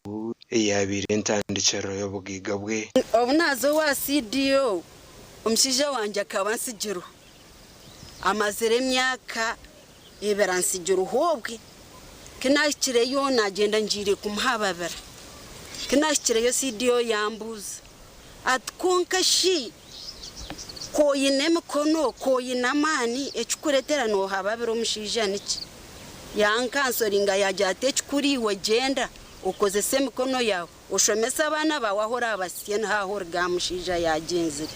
eyaabaire entandikiro y'obugaiga bwe. Obu naaza owa CDO, omushaija wangye akaba antsigireho, amazire emyaka 2 antsigireho. Obwe kinahikireyo nagyenda ngiire kumuhababira, kinahikireyo CDO yambuuza ati, "Konka shi koyine emikono, koyine amaani, ekikuretera nohababira omushaija niki?" Yankansoringa yagira ati, "Ekikuri iwe gyenda okozese emikono yaawe oshomese abaana baawe, aho orabasye niho aho origa mushaija yagyenzire."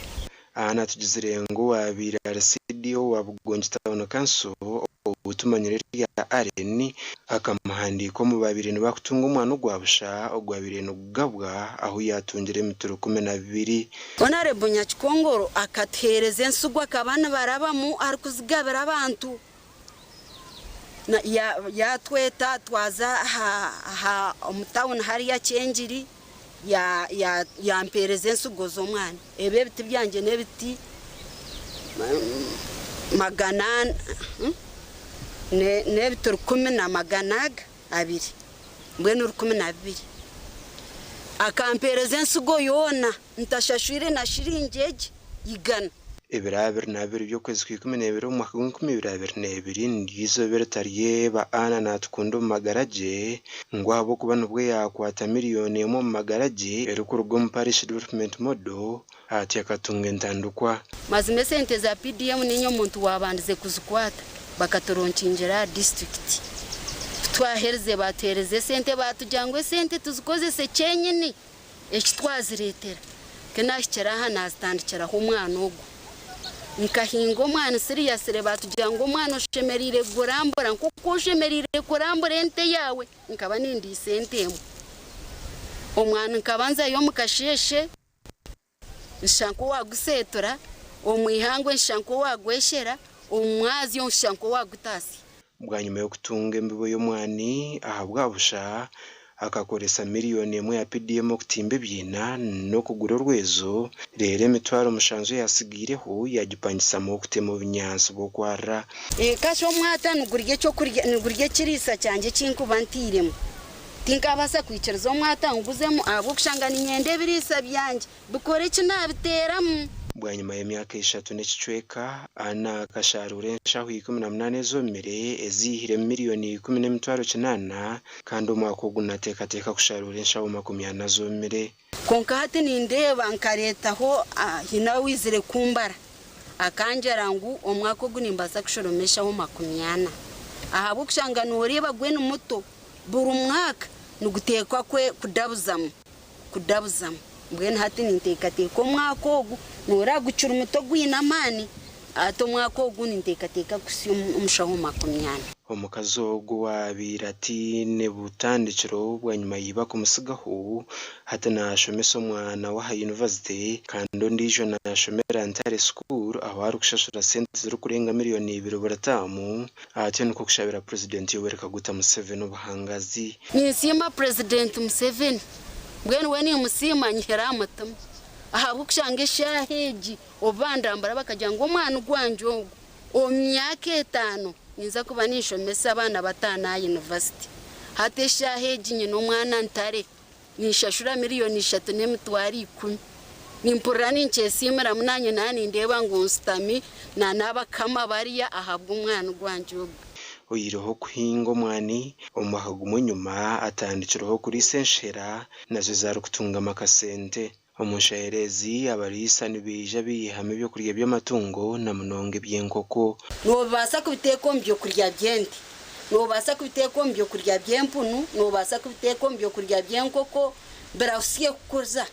Aha natugizire ngu waabaire ari CDO wa Bugongi Town Council obutumanyire rya Allen akamuhandiika omu babiri nibakutunga omwana ogwa busha ogwabaire nigugabwa ahu yatungire emituro 12. Honorable Nyakikongoro akatuheereza ensigo, akaba nibarabamu arikuzigabira abantu. Yatweta twaza aha omu tawuni hariya Kyengiri, yampereza ensigo z'omwana. Ebi ebiti byangye n'ebiti. magana n'ebiti 1200, mbwenu 12. Akampeereza ensigo yoona ntashashwire na shiringi egi igana. Ebiro 22 by'okwezi kwa 12 omu mwaka gw'enkumi ibiri abiri n'ebiri niryo eizooba eritaryeba Anna Natukunda omu magara gye ngu ahabw'okuba nibwo yaakwata miriyoni emwe omu magara gye erikuruga omu Parish Development Model atyo akatunga entandikwa. Mazima esente za PDM niinye omuntu waabandize kuzikwata bakaturonkingira aha disiturikiti. Ku twaherize baatuheereza esente baatugira ngu esente tuzikozese kyenyini eki twazireetera. Ku naahikire aha naazitandikiraho omwana ogwo. Nkahinga omwana siriyasire baatugira ngu omwana oshemereire kugurambura nk'oku oshemereire kurambura ente yaawe. Nkaba nindiisa ente emwe. Omwana nkaba nzayo omu kasheeshe. Nshusha nk'owaaguseetura, omu ihangwe nshusha nk'owaagweshera, omu mwazyo nshusha nk'owaagutaasya. Bwanyima y'okutunga embibo y'omwani ahabwa busha, akakoresa miriyoni emwe ya PDM okutimba ebiina n'okugura orwezo, reero emitwaro mushanju eyatsigaireho yaagipangisamu okutema obunyaatsi bw'okwarira. Kasha omwata nigurya ekyokurya, nigurya ekiriisa kyangye eki nkuba ntairemu. Tinkaabaasa kwikiriza omwata nguguzemu ahabw'okushanga niinyenda ebiriisa byangye bikore eki naabiteeramu. Bwanyima y'emyaka eshatu n'ekicweka, Anna akashaaruura enshaho 18 ezomire eziihiremu miriyoni 10.800 kandi omwaka ogu nateekateeka kushaaruura enshaho 40 zomire. Kwonka hati nindeeba nkareetaho haine owaizire kumbara akangira ngu omwaka ogu nimbaasa kushoroma enshaho 40 ahabw'okushanga nooreeba gwe ni muto. Buri mwaka niguteekwa kudabuzamu, kudabuzamu. Mbwenu hati ninteekateeka omwaka ogu noreeba gukiri muto gwine amaani, hati omwaka ogu ninteekateeka kuhitsya omushaho 40. Omukazi ogu owaabaire ataine butandikiro bwanyima ya iba kumutsigaho, hati naashomesa omwana we aha yunivasite kandi ondiijo naashomera Ntare School ahu arikushashura sente zirikurenga miriyoni ibiri buri taamu. Atyo nikwo kushabira Purezidenti Yoweri Kaguta Museveni obuhangazi. Ninsiima Purezidenti Museveni, mbwenu we nimusiima nyihire aha mutima ahabw'okushanga eshaaha egi obu bandambura bakagira ngu omwana gwangye ogu omu myaka etaano ninza kuba ninshomesa abaana bataano aha yunivasite. Hati eshaaha egi nyine omwana ntare Ninshashura miriyoni 3,100,000. Nimpurira ninkyesiimiramu naanye naaba nindeeba ngu nshutami na n'abakama bariya ahabw'omwani gwangye ogu. Oihireho okuhinga omwani, omu mwaka gumwe enyima atandikireho kuriisa enshera nazo ezi arikutungamu akasente. Omu nshahera ezi, abariisa nibaija baihamu ebyokurya by'amatungo na munonga eby'enkoko. Noobaasa kubiteeka omu byokurya by'ente. Noobaasa kubiteeka omu byokurya by'empunu, noobaasa kubiteeka omu byokurya by'enkoko, birahutsye kukuza.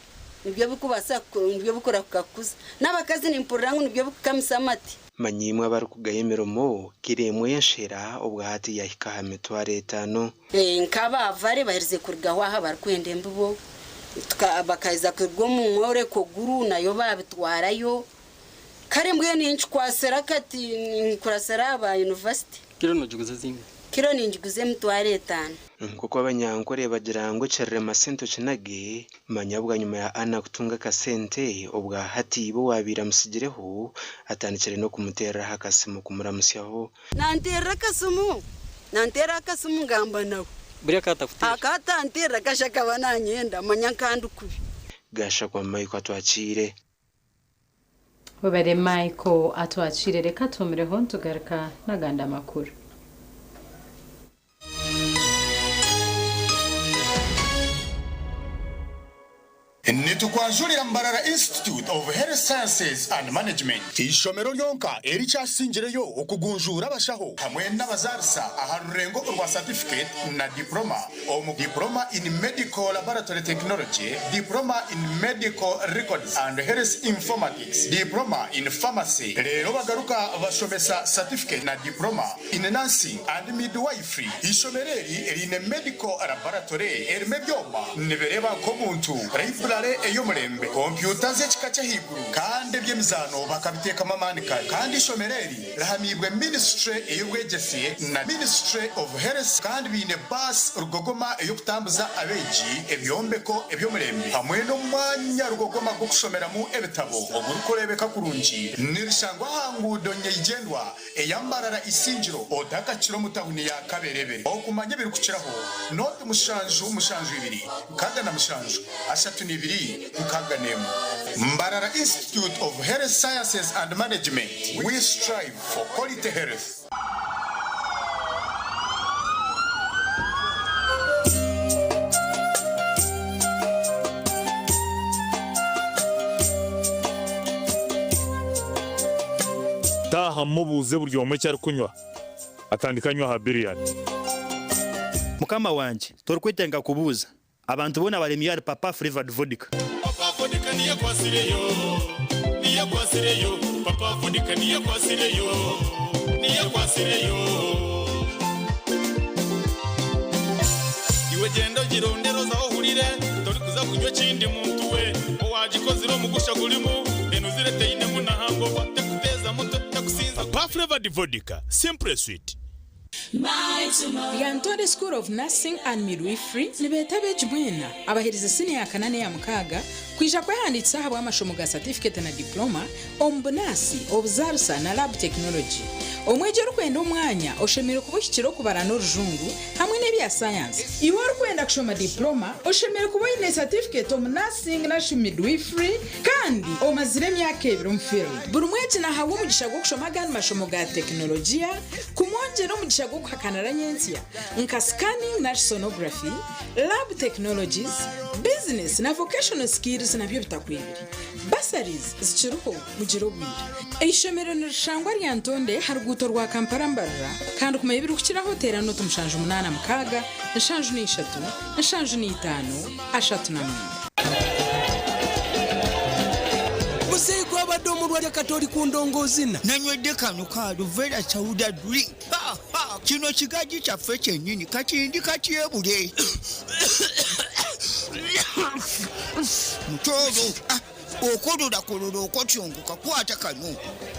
Nibyo birikubaasa nibyo birikurahuka kukuza. N'abakazi nimpurira ngu nibyo birikukamisa amate. Manya imwe abarikugaya emirimo, kiro emwe y'enshera obwahati yahika aha mitwaro etaano. Nk'aba Vale baherize kurugaho aha barikwenda embibo, bakaheza kuruga omu mworeko guru nayo baabitwarayo. Kare mbwenu ninkikwatsira kati ninkurasira aha ba yunivasite. Kiro nogiguza zingahi? Kiro ningiguza 50,000. Nk'oku Abanyankore bagira ngu ekirerema sente okinage, manya bwanyima ya Anna kutunga akasente, obwa hati iba owaabaire amutsigireho atandikire n'okumuteereraho akasimu kumuramutsyaho. Nanteerera akasimu, nanteerera akasimu ngamba nawe. Buriya akaba atakuteerera? Akaba atanteerera kasha akaba nanyenda manya nka ndi kubi. Gashakwa Michael Atwakiire. Webare Michael atwakiire reka tuhumireho nitugaruka nagandi amakuru. Nitukwanjurira Mbarara Institute of Health Sciences and Management, eishomero ryonka erikyasingireyo okugunjuura abashaho hamwe n'abazaarisa aha rurengo orwa Certificate na Diploma omu Diploma in Medical Laboratory Technology, Diploma in Medical Records and Health Informatics, Diploma in Pharmacy reero bagaruka bashomesa Certificate na Diploma in Nursing and Midwifery. Eishomero eri riine Medical Laboratory erimu ebyoma nibireeba nk'omuntu, Library. ey'omurembe, kompyuta z'ekika ky'ahaiguru kandi eby'emizaano bakabiteekamu amaani kare. Kandi eishomero eri rihamiibwe minisiture ey'obwegyese na Ministry of Health kandi baine baasi rugogoma ey'okutambuza abeegi, ebyombeko eby'omurembe hamwe n'omwanya rugogoma gw'okushomeramu ebitabo ogurikureebeka kurungi. Nirishangwa aha nguudo nyeigyendwa eya Mbarara Isingiro otakakira omu tawuni ya Kaberebere. Okumanya ebirikukiraho, nooti mushanju mushanju ibiri 67 32 61. Mbarara Institute of Health Sciences and Management, we strive for quality health. Taaha mubuuze buri omwe eki arikunywa, atandike anywe aha biriyani. Mukama wangye, torikwetenga kubuuza. Abantu boona baremire ahari Papa Flavored Vodka. Papa Vodka niyo akwasireyo, niyo akwasireyo, Papa Vodka niyo akwasireyo, niyo akwasireyo. Iwe gyenda ogirondere oze aho ohurire, torikuza kunywa ekindi muntu we. Owagikozire omugusha gurimu, enuzire teinemu na hangover, tekuteeza mutwe, tekusinza. Papa Flavored Vodka, simply sweet. Lyantonde School of Nursing and Midwifery nibeeta abeegi mwena abaherize siniya ya kana n'eya mukaaga kwija kwehandiikisa ahabw'amashomo ga satifiketi na diploma omu bunaasi, obuzaarisa na lab technology. Omwegi orikwenda omwanya oshemereire kuba ohikire okubara n'orujungu hamwe n'ebya sayansi. Iwe orikwenda kushoma diploma oshemereire kuba oine satifiketi omu nursing narishi midwifery kandi omazire emyaka ebiri omu field. Buri mwegi nahabwa omugisha gw'okushoma agandi mashomo ga tekinologiya kumwongyera omugisha gw'okuhakanira nyentsya nka scanning nari sonography, lab technologies, business na vocational skills nabyo bitakwibire. Bursaries zikiriho mugire obwire. Eishomero nirishangwa Lyantonde aha ruguuto rwa Kampala Mbarara kandi kumanya ebirikukiraho teera nooti 7 86 75 39. Muzeeyi gwabadde omulwadde kati oli ku ndongo ozina. Nanywedde kano ka Aluvera Sauda drink. Ha, ha, kino kigajji kyaffe kyennyini kati ndi katyebule. Mutooro, ah, okololakololo okotyongoka kwata kano.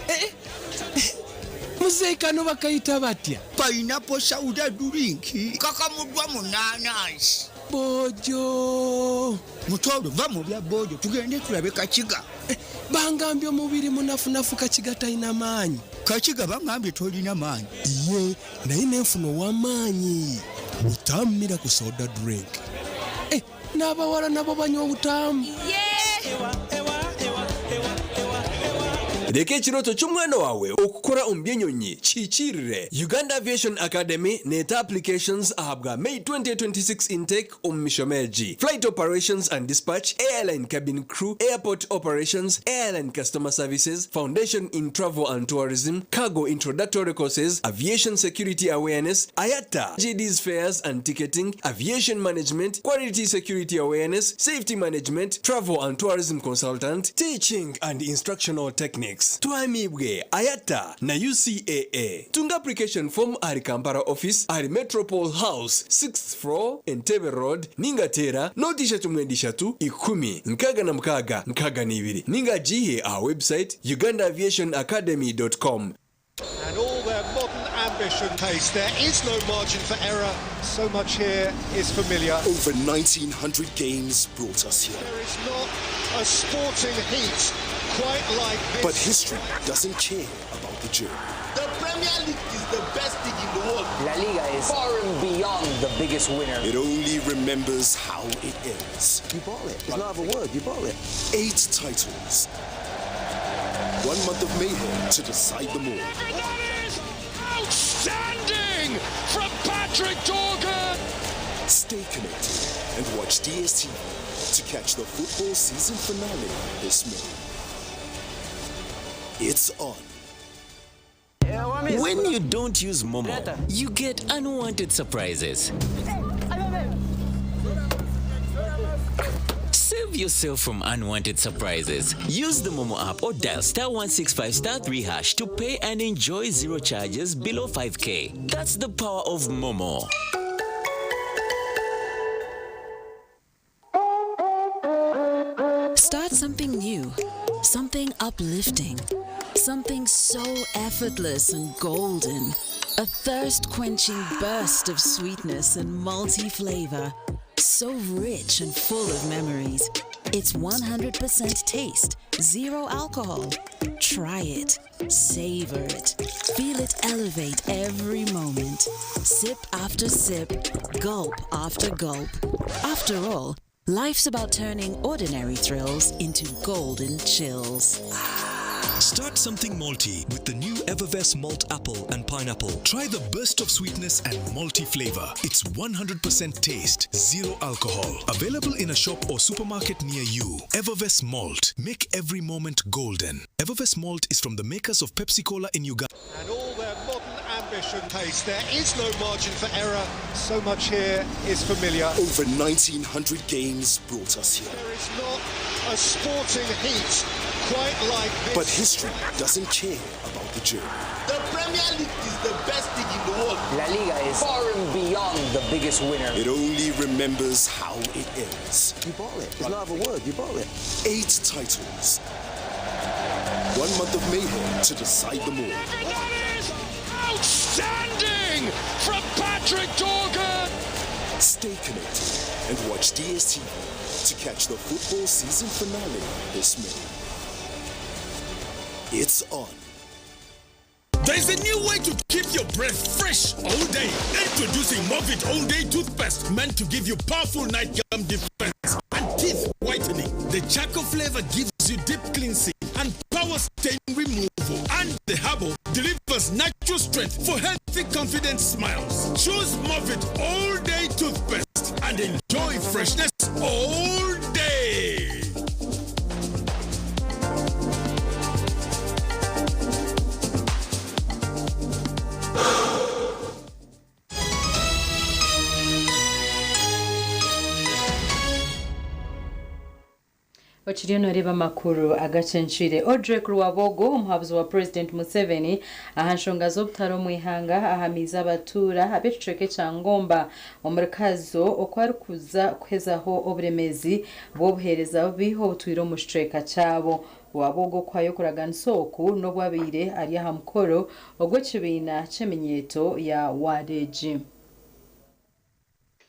Eh, eh, muzeeyi kano bakayita batya? Pineapple Sauda drink kakamuddwa mu naanansi. Bojo. Mutooro va mu bya bojo tugende tulabe Kakiga. Eh, bangambye omubiri munafunafu Kakiga talina maanyi. Kakiga bangambye tolina maanyi. Iye naye nenfuna ow'amaanyi. Butamu miracle soda drink. Eh, n'abawala nabo banywa obutamu. Reka ekirooto ky'omwana waawe okukora omu by'enyonyi kihikiirire. Uganda Aviation Academy neeta applications ahabwa May 2026 intake omu mishomo egi, Flight Operations and Dispatch, Airline Cabin Crew, Airport Operations, Airline Customer Services, Foundation in Travel and Tourism, Cargo Introductory Courses, Aviation Security Awareness, IATA, GD's Fares and Ticketing, Aviation Management, Quality Security Awareness, Safety Management, Travel and Tourism Consultant, Teaching and Instructional Techniques. Tuhamibwe IATA na UCAA. Tunga application form ahari Kampala office ahari Metropole House 6th floor Entebbe Road ninga teera nooti ishatu mwenda ishatu ikumi nkaaga na mukaaga nkaaga na ibiri ninga agiihe aha website ugandaaviationacademy.com. And all their modern ambition pace. There is no margin for error. So much here is familiar. Over 1,900 games brought us here. There is not a sporting heat quite like this. But history doesn't care about the journey. The Premier League is the best league in the world. La Liga is far and beyond the biggest winner. It only remembers how it ends. You bought it. It's not a word. You bought it. 8 titles. 1 month of mayhem to decide them all. Outstanding from Patrick Dorgan. Stay connected and watch DStv to catch the football season finale this May. It's on. When you don't use Momo, you get unwanted surprises. Save yourself from unwanted surprises. Use the Momo app or dial star 165 star 3 hash to pay and enjoy zero charges below 5K. That's the power of Momo. Start something new, something uplifting, something so effortless and golden. A thirst quenching burst of sweetness and multi flavor. So rich and full of memories. It's 100% taste, zero alcohol. Try it, savor it, feel it elevate every moment. Sip after sip, gulp after gulp. After all, life's about turning ordinary thrills into golden chills. Start something malty with the new Evervess Malt Apple and Pineapple. Try the burst of sweetness and malty flavor. It's 100% taste, zero alcohol. Available in a shop or supermarket near you. Evervess Malt. Make every moment golden. Evervess Malt is from the makers of Pepsi Cola in Uganda. And all their modern ambition pace. There is no margin for error. So much here is familiar. Over 1,900 games brought us here. There is not a sporting heat quite like this. But history doesn't care about the journey. The Premier League is the best league in the world. La Liga is far and beyond the biggest winner. It only remembers how it ends. You bought it. It's not a word. You bought it. Eight titles. One month of mayhem to decide them all. That is outstanding from Patrick Dorgan. Stay connected and watch DSTV to catch the football season finale this May. It's on. There's a new way to keep your breath fresh all day. Introducing Movit All Day Toothpaste, meant to give you powerful night gum defense and teeth whitening. The charcoal flavor gives you deep cleansing and power stain removal. And the herbal delivers natural strength for healthy, confident smiles. Choose Movit All Day Toothpaste and enjoy freshness all day. Okiriyo noreeba amakuru agacencwire. Odrek Rwabogo, omuhabuzi wa Purezidenti Museveni aha nshonga z'obutare omu ihanga ahamiize abatuura ab'ekicweka ekya Ngomba omuri Kazo oku arikuza kuhezaho oburemeezi bw'obuheereza bubi obutwire omu kicweka kyabo. Rwabogo okuhayo okuraganisa oku n'obu abaire ari aha mukoro ogw'ekibiina ky'eminyeeto ya Waregi.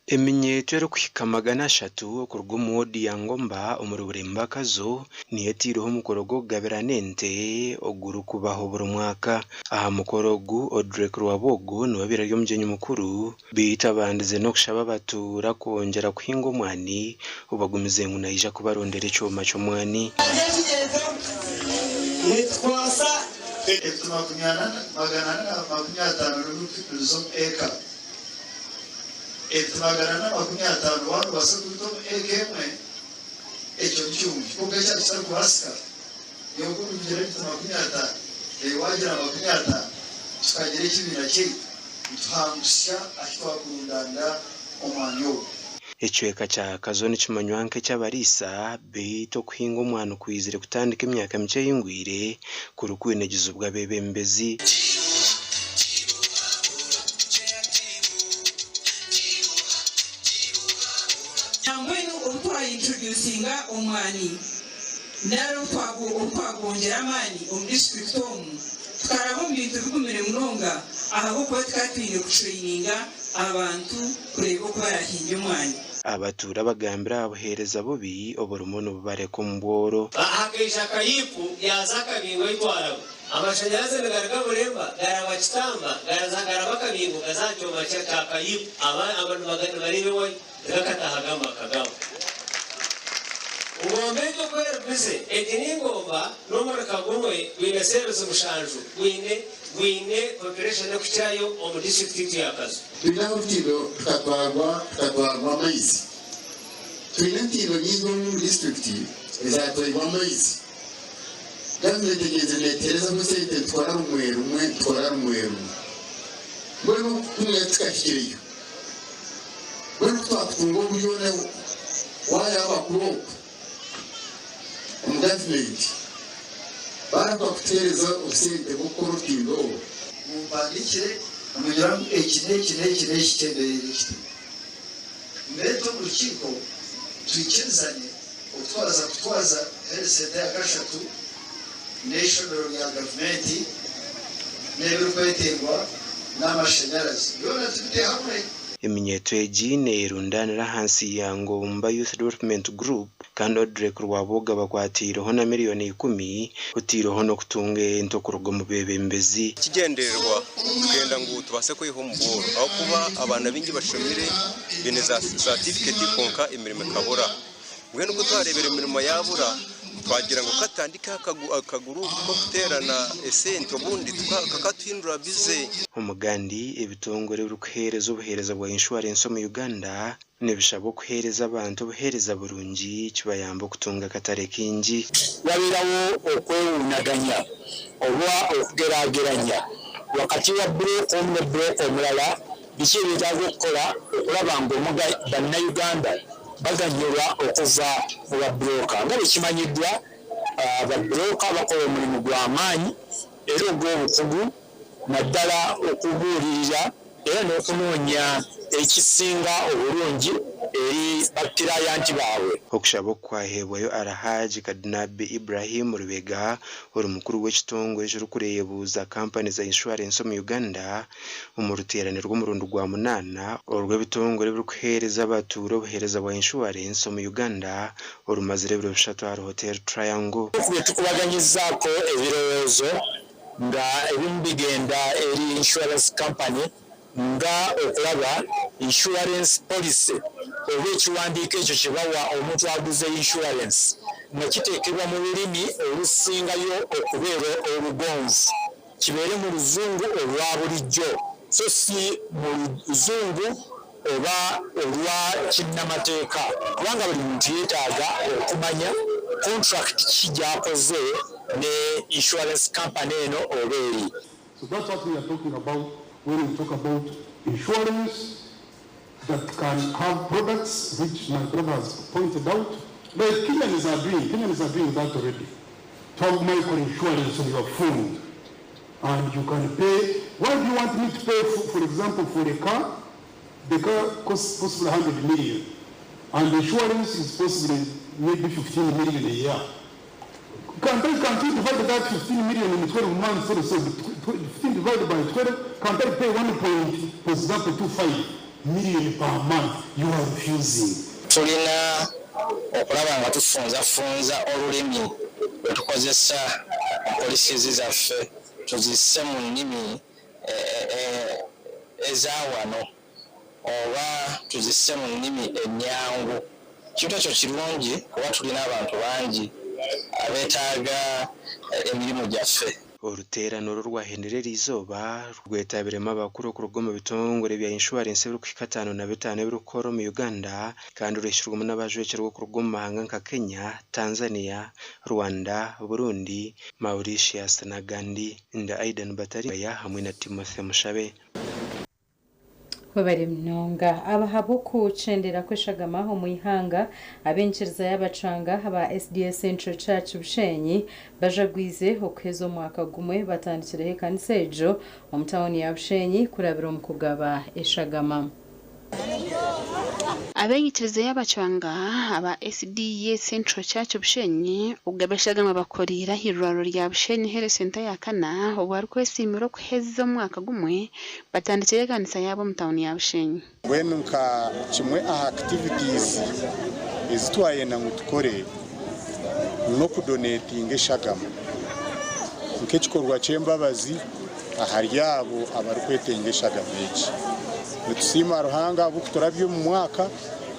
Eminyeeto erikuhika 300 okuruga omu woodi ya Ngomba omuri Buremba Kazo niyo eteireho omukoro gw'okugabirana ente ogurikubaho buri mwaka. Aha mukoro ogu, Odrek Rwabwogo niwe abaire ari omugyenyi mukuru beitu abandize n'okushaba abatuura kwongyera kuhinga omwani obagumize ngu naija kubarondera ekyoma ky'omwani. Nitukwasa ebiti 450 n'omu eka. Ebiti 450 waaba noobaasa kubita omu eka emwe, ekyo ni kirungi. Kwonka ekyaba kitarikubaasika, iwe ku orikugira ebiti 50, reero waagira 50, tukagira ekibiina kyaitu, nituhangusya ahu twakurundaanira omwanya ogwo. Ekicweka kya Kazo nikimanywa nk'eky'abariisa beitu okuhinga omwani kwizire kutandika emyaka mikye ehingwire kurikwinagizibwa abeebembezi. Nambwenu obu twaintroducinga omwani nari obu twagwongyera amaani omu disiturikiti omu, tukaraba omu bintu bigumire munonga ahabw'okuba tukaba twine kutureyininga abantu kureeba oku baraahingye omwani. Abatuura bagambire aha buheereza bubi oburimu nibubareka omu bworo. Hakaija akayiiku yaaza akabingo ahi twaraba. Amashanyarazi nigaruga Buremba garaba Kitamba garaza garaba akabingo gaza aha kyoma kya Kayiiku. Aba nibareeba ewayo tigakataahaga omu maka gaabo. Ngomba egyo oku eri bize, egi ni ngomba n'omurika gumwe gwine seeruzi mushanju gwine gwine population erikukirayo omu disiturikiti yaitu ya Kazo. Twine ahu orutindo tukatwarwa tukatwarwa amaizi. Twine entindo nyingi omu disiturikiti ezatwairwe amaizi. Gavumenti egyenzire neetuheerezaho sente nitukora rumwe rumwe nitukora rumwe rumwe. Mbwenu kumwe tikahikireyo. Mbwenu ku twakutunga oburyo waareeba abakuru okwo omu gavumenti baarahuka kutuheereza obusente bw'okukora orutindo orwo. Mumpandiikire nimugira ngu eki n'eki n'eki n'eki kyemereire kiti. Mbeete omu rukiiko twikirizane okutwaza kutwaza Health Center ya kashatu n'eishomero rya gavumenti n'ebirikwetengwa n'amashanyarazi byona tubite hamwe. Eminyeeto egi neyerundanira ahansi ya Ngomba Youth Development Group kandi Odrek Rwabwogo abakwateireho na miriyoni ikumi oteireho n'okutunga ente okuruga omu beebembezi. Ekigyendererwa twenda ngu tubaase kweyiha omu bworo ahabw'okuba abaana baingi bashomire baine za saatifiketi kwonka emirimo ekabura. Mbwenu ku twareebire emirimo yaabura, twagira ngu ka tutandike akaguruupu k'okuteerana esente obundi kakatuhindura bize. Omugandi, ebitongore ebirikuheereza obuheereza bwa inshuwarensi omu Uganda nibishabwa okuheereza abantu obuheereza burungi kibayambe okutunga akatare kaingi. Wabeerawo okwewuunaganya oba okugeraageranya wakati wa bbulooka omu ne bbulooka omulala, biki ebyetaaga okukola okulaba nga Bannayuganda baganyulwa okuva mu babbulooka? Nga bwe kimanyiddwa, babbulooka bakola omulimu gwa maanyi era ogw'obukugu naddala okubuulirira era n'okunoonya ekisinga obulungi eri bakiraayanti baabwe. Okushaba oku kwaheebwayo Alhaji Kadinabi Ibrahim Lubega ori mukuru w'ekitongore ekirikureebuuza kampani za inshuwarensi omu Uganda omu ruteerane rw'omurundi gwa munaana orw'ebitongore ebirikuheereza abatuura obuheereza bwa inshuwarensi omu Uganda orumazire ebiro bishatu ahari Hotel Triangle. Ku bye tukubaganyizaako ebirowoozo nga ebimu bigenda eri insurance company nga okulaba insurance policy oba ekiwandiiko ekyo kye bawa omuntu aguze insurance nga kiteekebwa mu lulimi olusingayo okubeera olugonvu kibeere mu luzungu olwa bulijjo so si mu luzungu oba olwa kinnamateeka kubanga buli muntu yetaaga okumanya contract ki gyakoze ne insurance company eno oba eri. So that's what we are talking about when we talk about insurance that can have products which my brother has pointed out, like Kenyans are doing, Kenyans are doing that already. To have micro insurance on your phone and you can pay. Why do you want me to pay, for example, for a car? The car costs possibly 100 million and the insurance is possibly maybe 15 million a year. Can't you divide that 15 million in 12 months or so? 15 divided by 12, can't I pay 1 point, for example, 25 million per month? You are refusing. Tulina okulaba nga tufunzafunza olulimi lwe tukozesa mu policies zaffe tuzisse mu nnimi eza wano oba tuzisse mu nnimi ennyangu. Kintu ekyo kirungi kuba tulina abantu bangi abeetaaga emirimu gyaffe. Oruteerane oru orwahendire eriizooba rwetabiremu abakuru okuruga omu bitongore bya inshuwarensi ebirikuhika 55 ebirikukora omu Uganda kandi ruhikirwemu n'abajwekyerwa okuruga omu mahanga nka Kenya, Tanzania, Rwanda, Burundi, Mauritius n'agandi. Ndi Aidan Bataringaya hamwe na Timothy Mushabe. Webare munonga. Ahabw'okukyendera kw'eshagama omu ihanga, ab'enyikiriza y'Abacwanga aba SDA Central Church Bushenyi bajagwize okuheza omwaka gumwe batandikireho ekanisa egyo omu tauni ya Bushenyi kurabira omu kugaba eshagama. Ab'enyikiriza y'Abacwanga aba SDA Central Church Bushenyi okugaba eshagama bakoriire ah'irwariro rya Bushenyi Health Centre ya kana obwo barikwesiimira okuheza omwaka gumwe batandikire ekanisa yaabo omu tauni ya Bushenyi. Mbwenu nka kimwe aha activities ezi twayenda ngu tukore n'okudonetinga eshagama nk'ekikorwa ky'embabazi ahari abo abarikwetenga eshagama egi. Nitusiima Ruhanga ahabw'okuturabya omu mwaka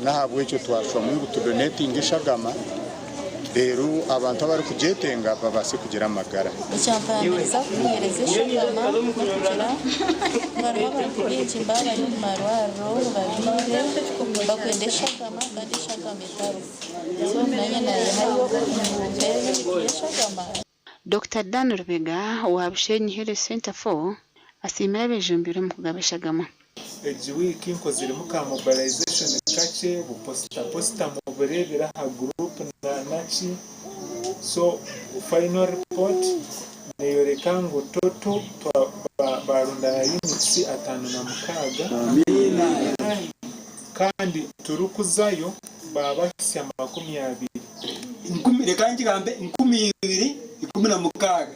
n'ahabw'ekyo twacwamu ngu tudonetinge eshagama reero abantu abarikugyetenga babaase kugira amagara. Ekyampambiriza kumuheereza eshagama n'okugira ngu hariho abantu baingi nibaba bari omu marwariro barwaire bakwenda eshagama kandi eshagama etariho. So nanye nayehayo ngu mpeereze emiti y'eshagama. Dokita Dan Lubega owa Bushenyi Health Centre 4 asiimire abejumbire omu kugaba eshagama. Egi wiiki nkoziremu ka mobilization kakye, obuposita posita mubureebire aha group naki, so final report neyoreka ngu total barundana units 56 kandi turikuzayo babahisya 20. reka ngigambe 2016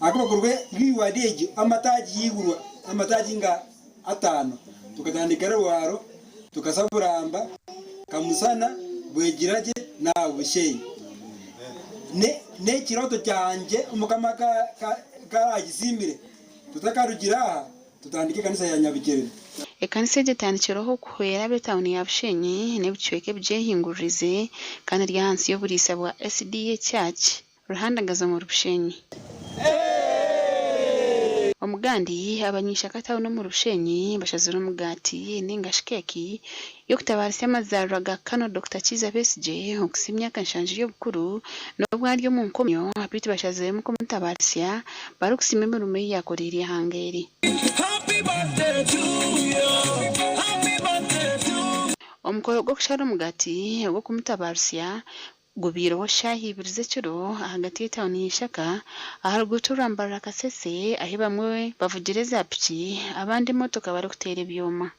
ahakuba kuruga ward egyo amataagi yaigurwa amataagi nga ataano tukatandikira Rwaro tukaza Buramba, Kamusana, Bwegiragye n'aha Bushenyi. N'ekirooto kyangye Omukama ka aragisiimire tutakarugire aha tutandike ekanisa ya Nyabikyerere. Ekanisa egi etandikireho kuhwera ab'etauni ya Bushenyi n'ebicweka ebigyehinguririze kandi eri ahansi y'oburiisa bwa SDA Church Ruhandagazi omuri Bushenyi. Omugandi, Abany'eishaka tauni omuri Bushenyi bashazire omugaati ninga shi keeki y'okutabaaritsya amazaarwa ga Colonel Dokita Kiiza Besigye okuhitsya emyaka nshanju y'obukuru n'obu ari omu nkomyo beitu bashaziremu kumutabaaritsya barikusiima emirimo ei yaakoreire eihanga eri. Omukoro gw'okushara omugaati ogw'okumutabaaritsya Gubaireho shaaha ibiri z'ekiro ahagati y'etauni ya Ishaka aha ruguuto orwa Mbarara Kasese ahi bamwe bavugira eza piki abandi emotoka barikuteera ebyoma.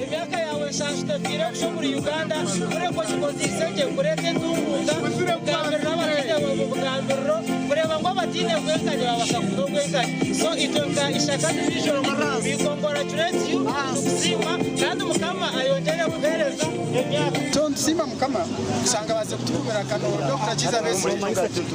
Emyaka yaawe nshanju tefiire kusha omuri Uganda kureka ogikozeise gye kureeta entunguuka, kugambirira abataine bugambiriro, kureeba ngu abataine bwenkanya babaasa kugira obwenkanya. So itwe nka Ishaka Division we congratulate you, nitukusiima kandi Mukama ayongyere kukuheereza emyaka. So nitusiima Mukama kushanga abaasize kutuhubira kano Dokita Kiiza Besigye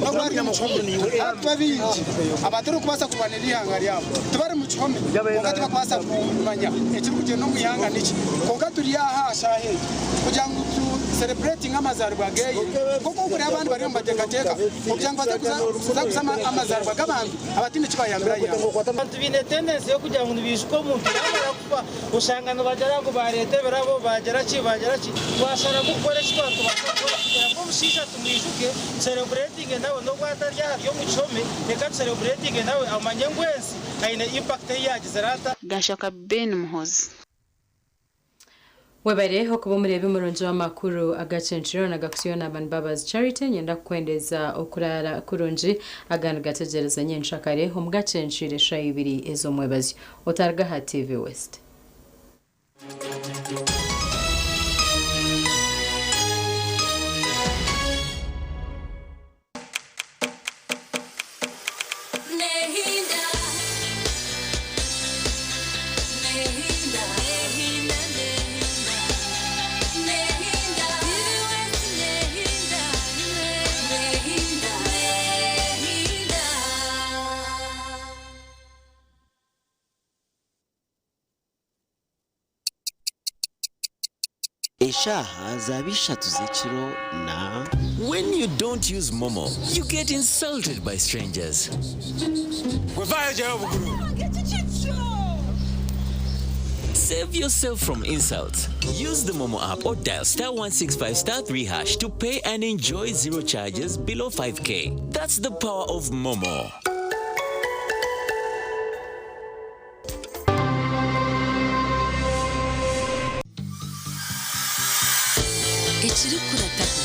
n'obu ari omu kihome. Hati abaingi abatarikubaasa kurwanirira eihanga ryabo tibari mu kihome kwonka tibarikubaasa kumanya ekirikugyenda omu ihanga niki. Kwonka turi aha aha shaaha egi kugira ngu tu celebratinge amazaaribwa geye nk'oku okuriho abandi bariyo nibateekateeka okugira ngu baze kuzaguza amazaaribwa g'abantu abataine eki bayambire aha ihanga. Abantu baine tendency y'okugira ngu nibiijuka omuntu yaamara kufa oshanga nibagira ngu baareeta ebirabo baagira ki baagira ki. Twasharamu kukora eki twaba nitubaasa kukora kugira ngu omushaija tumwijuke tusereburetinge nawe n'obu atari aha ari omu kihome reka tusereburetinge nawe amanye ngu ensi aine impact ei yaagizire ata. Gashaka Ben Muhoozi. Webare okuba omureebi murungi w'amakuru agacencire nagakutsyo na Mbabazi Charity. Nyenda kukwendeza okuraara kurungi agandi gategyereza nyenkyakare omu gacencire eshaaha ibiri ez'omwebazyo. Otaruga aha TV West. Eshaaha zaaba ishatu z'ekiro na. When you don't use MoMo, you get insulted by strangers. Save yourself from insults. Use the MoMo app or dial star 165 star 3 hash to pay and enjoy zero charges below 5K. That's the power of MoMo. Ekirikurataho.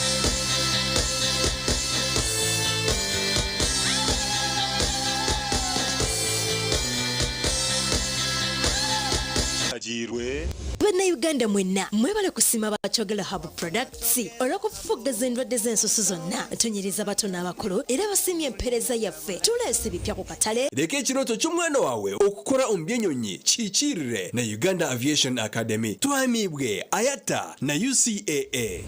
Bannayuganda mwenna mwebale kusiima ba Kyogero Herbal Products olw'okufufuggaza endwadde z'ensusu zonna. Tunyiriza bato n'abakulu era basiimye empeereza yaffe. Tuleese ebipya ku katale. Reka ekirooto ky'omwana waawe okukora omu by'enyonyi kihikiirire na Uganda Aviation Academy. Tuhamiibwe IATA na UCAA.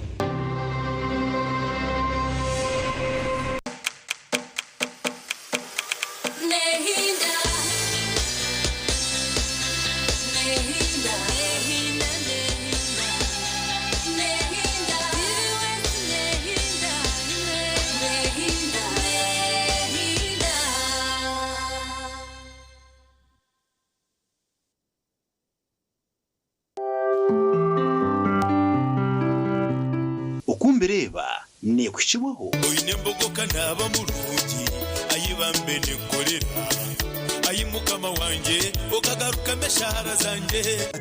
Oku mbireeba neekuhikibwaho. Oine embogo ka naaba murungi, ai bambe ninkukorera, Ai Mukama wangye, okagarukamu eshaara zangye.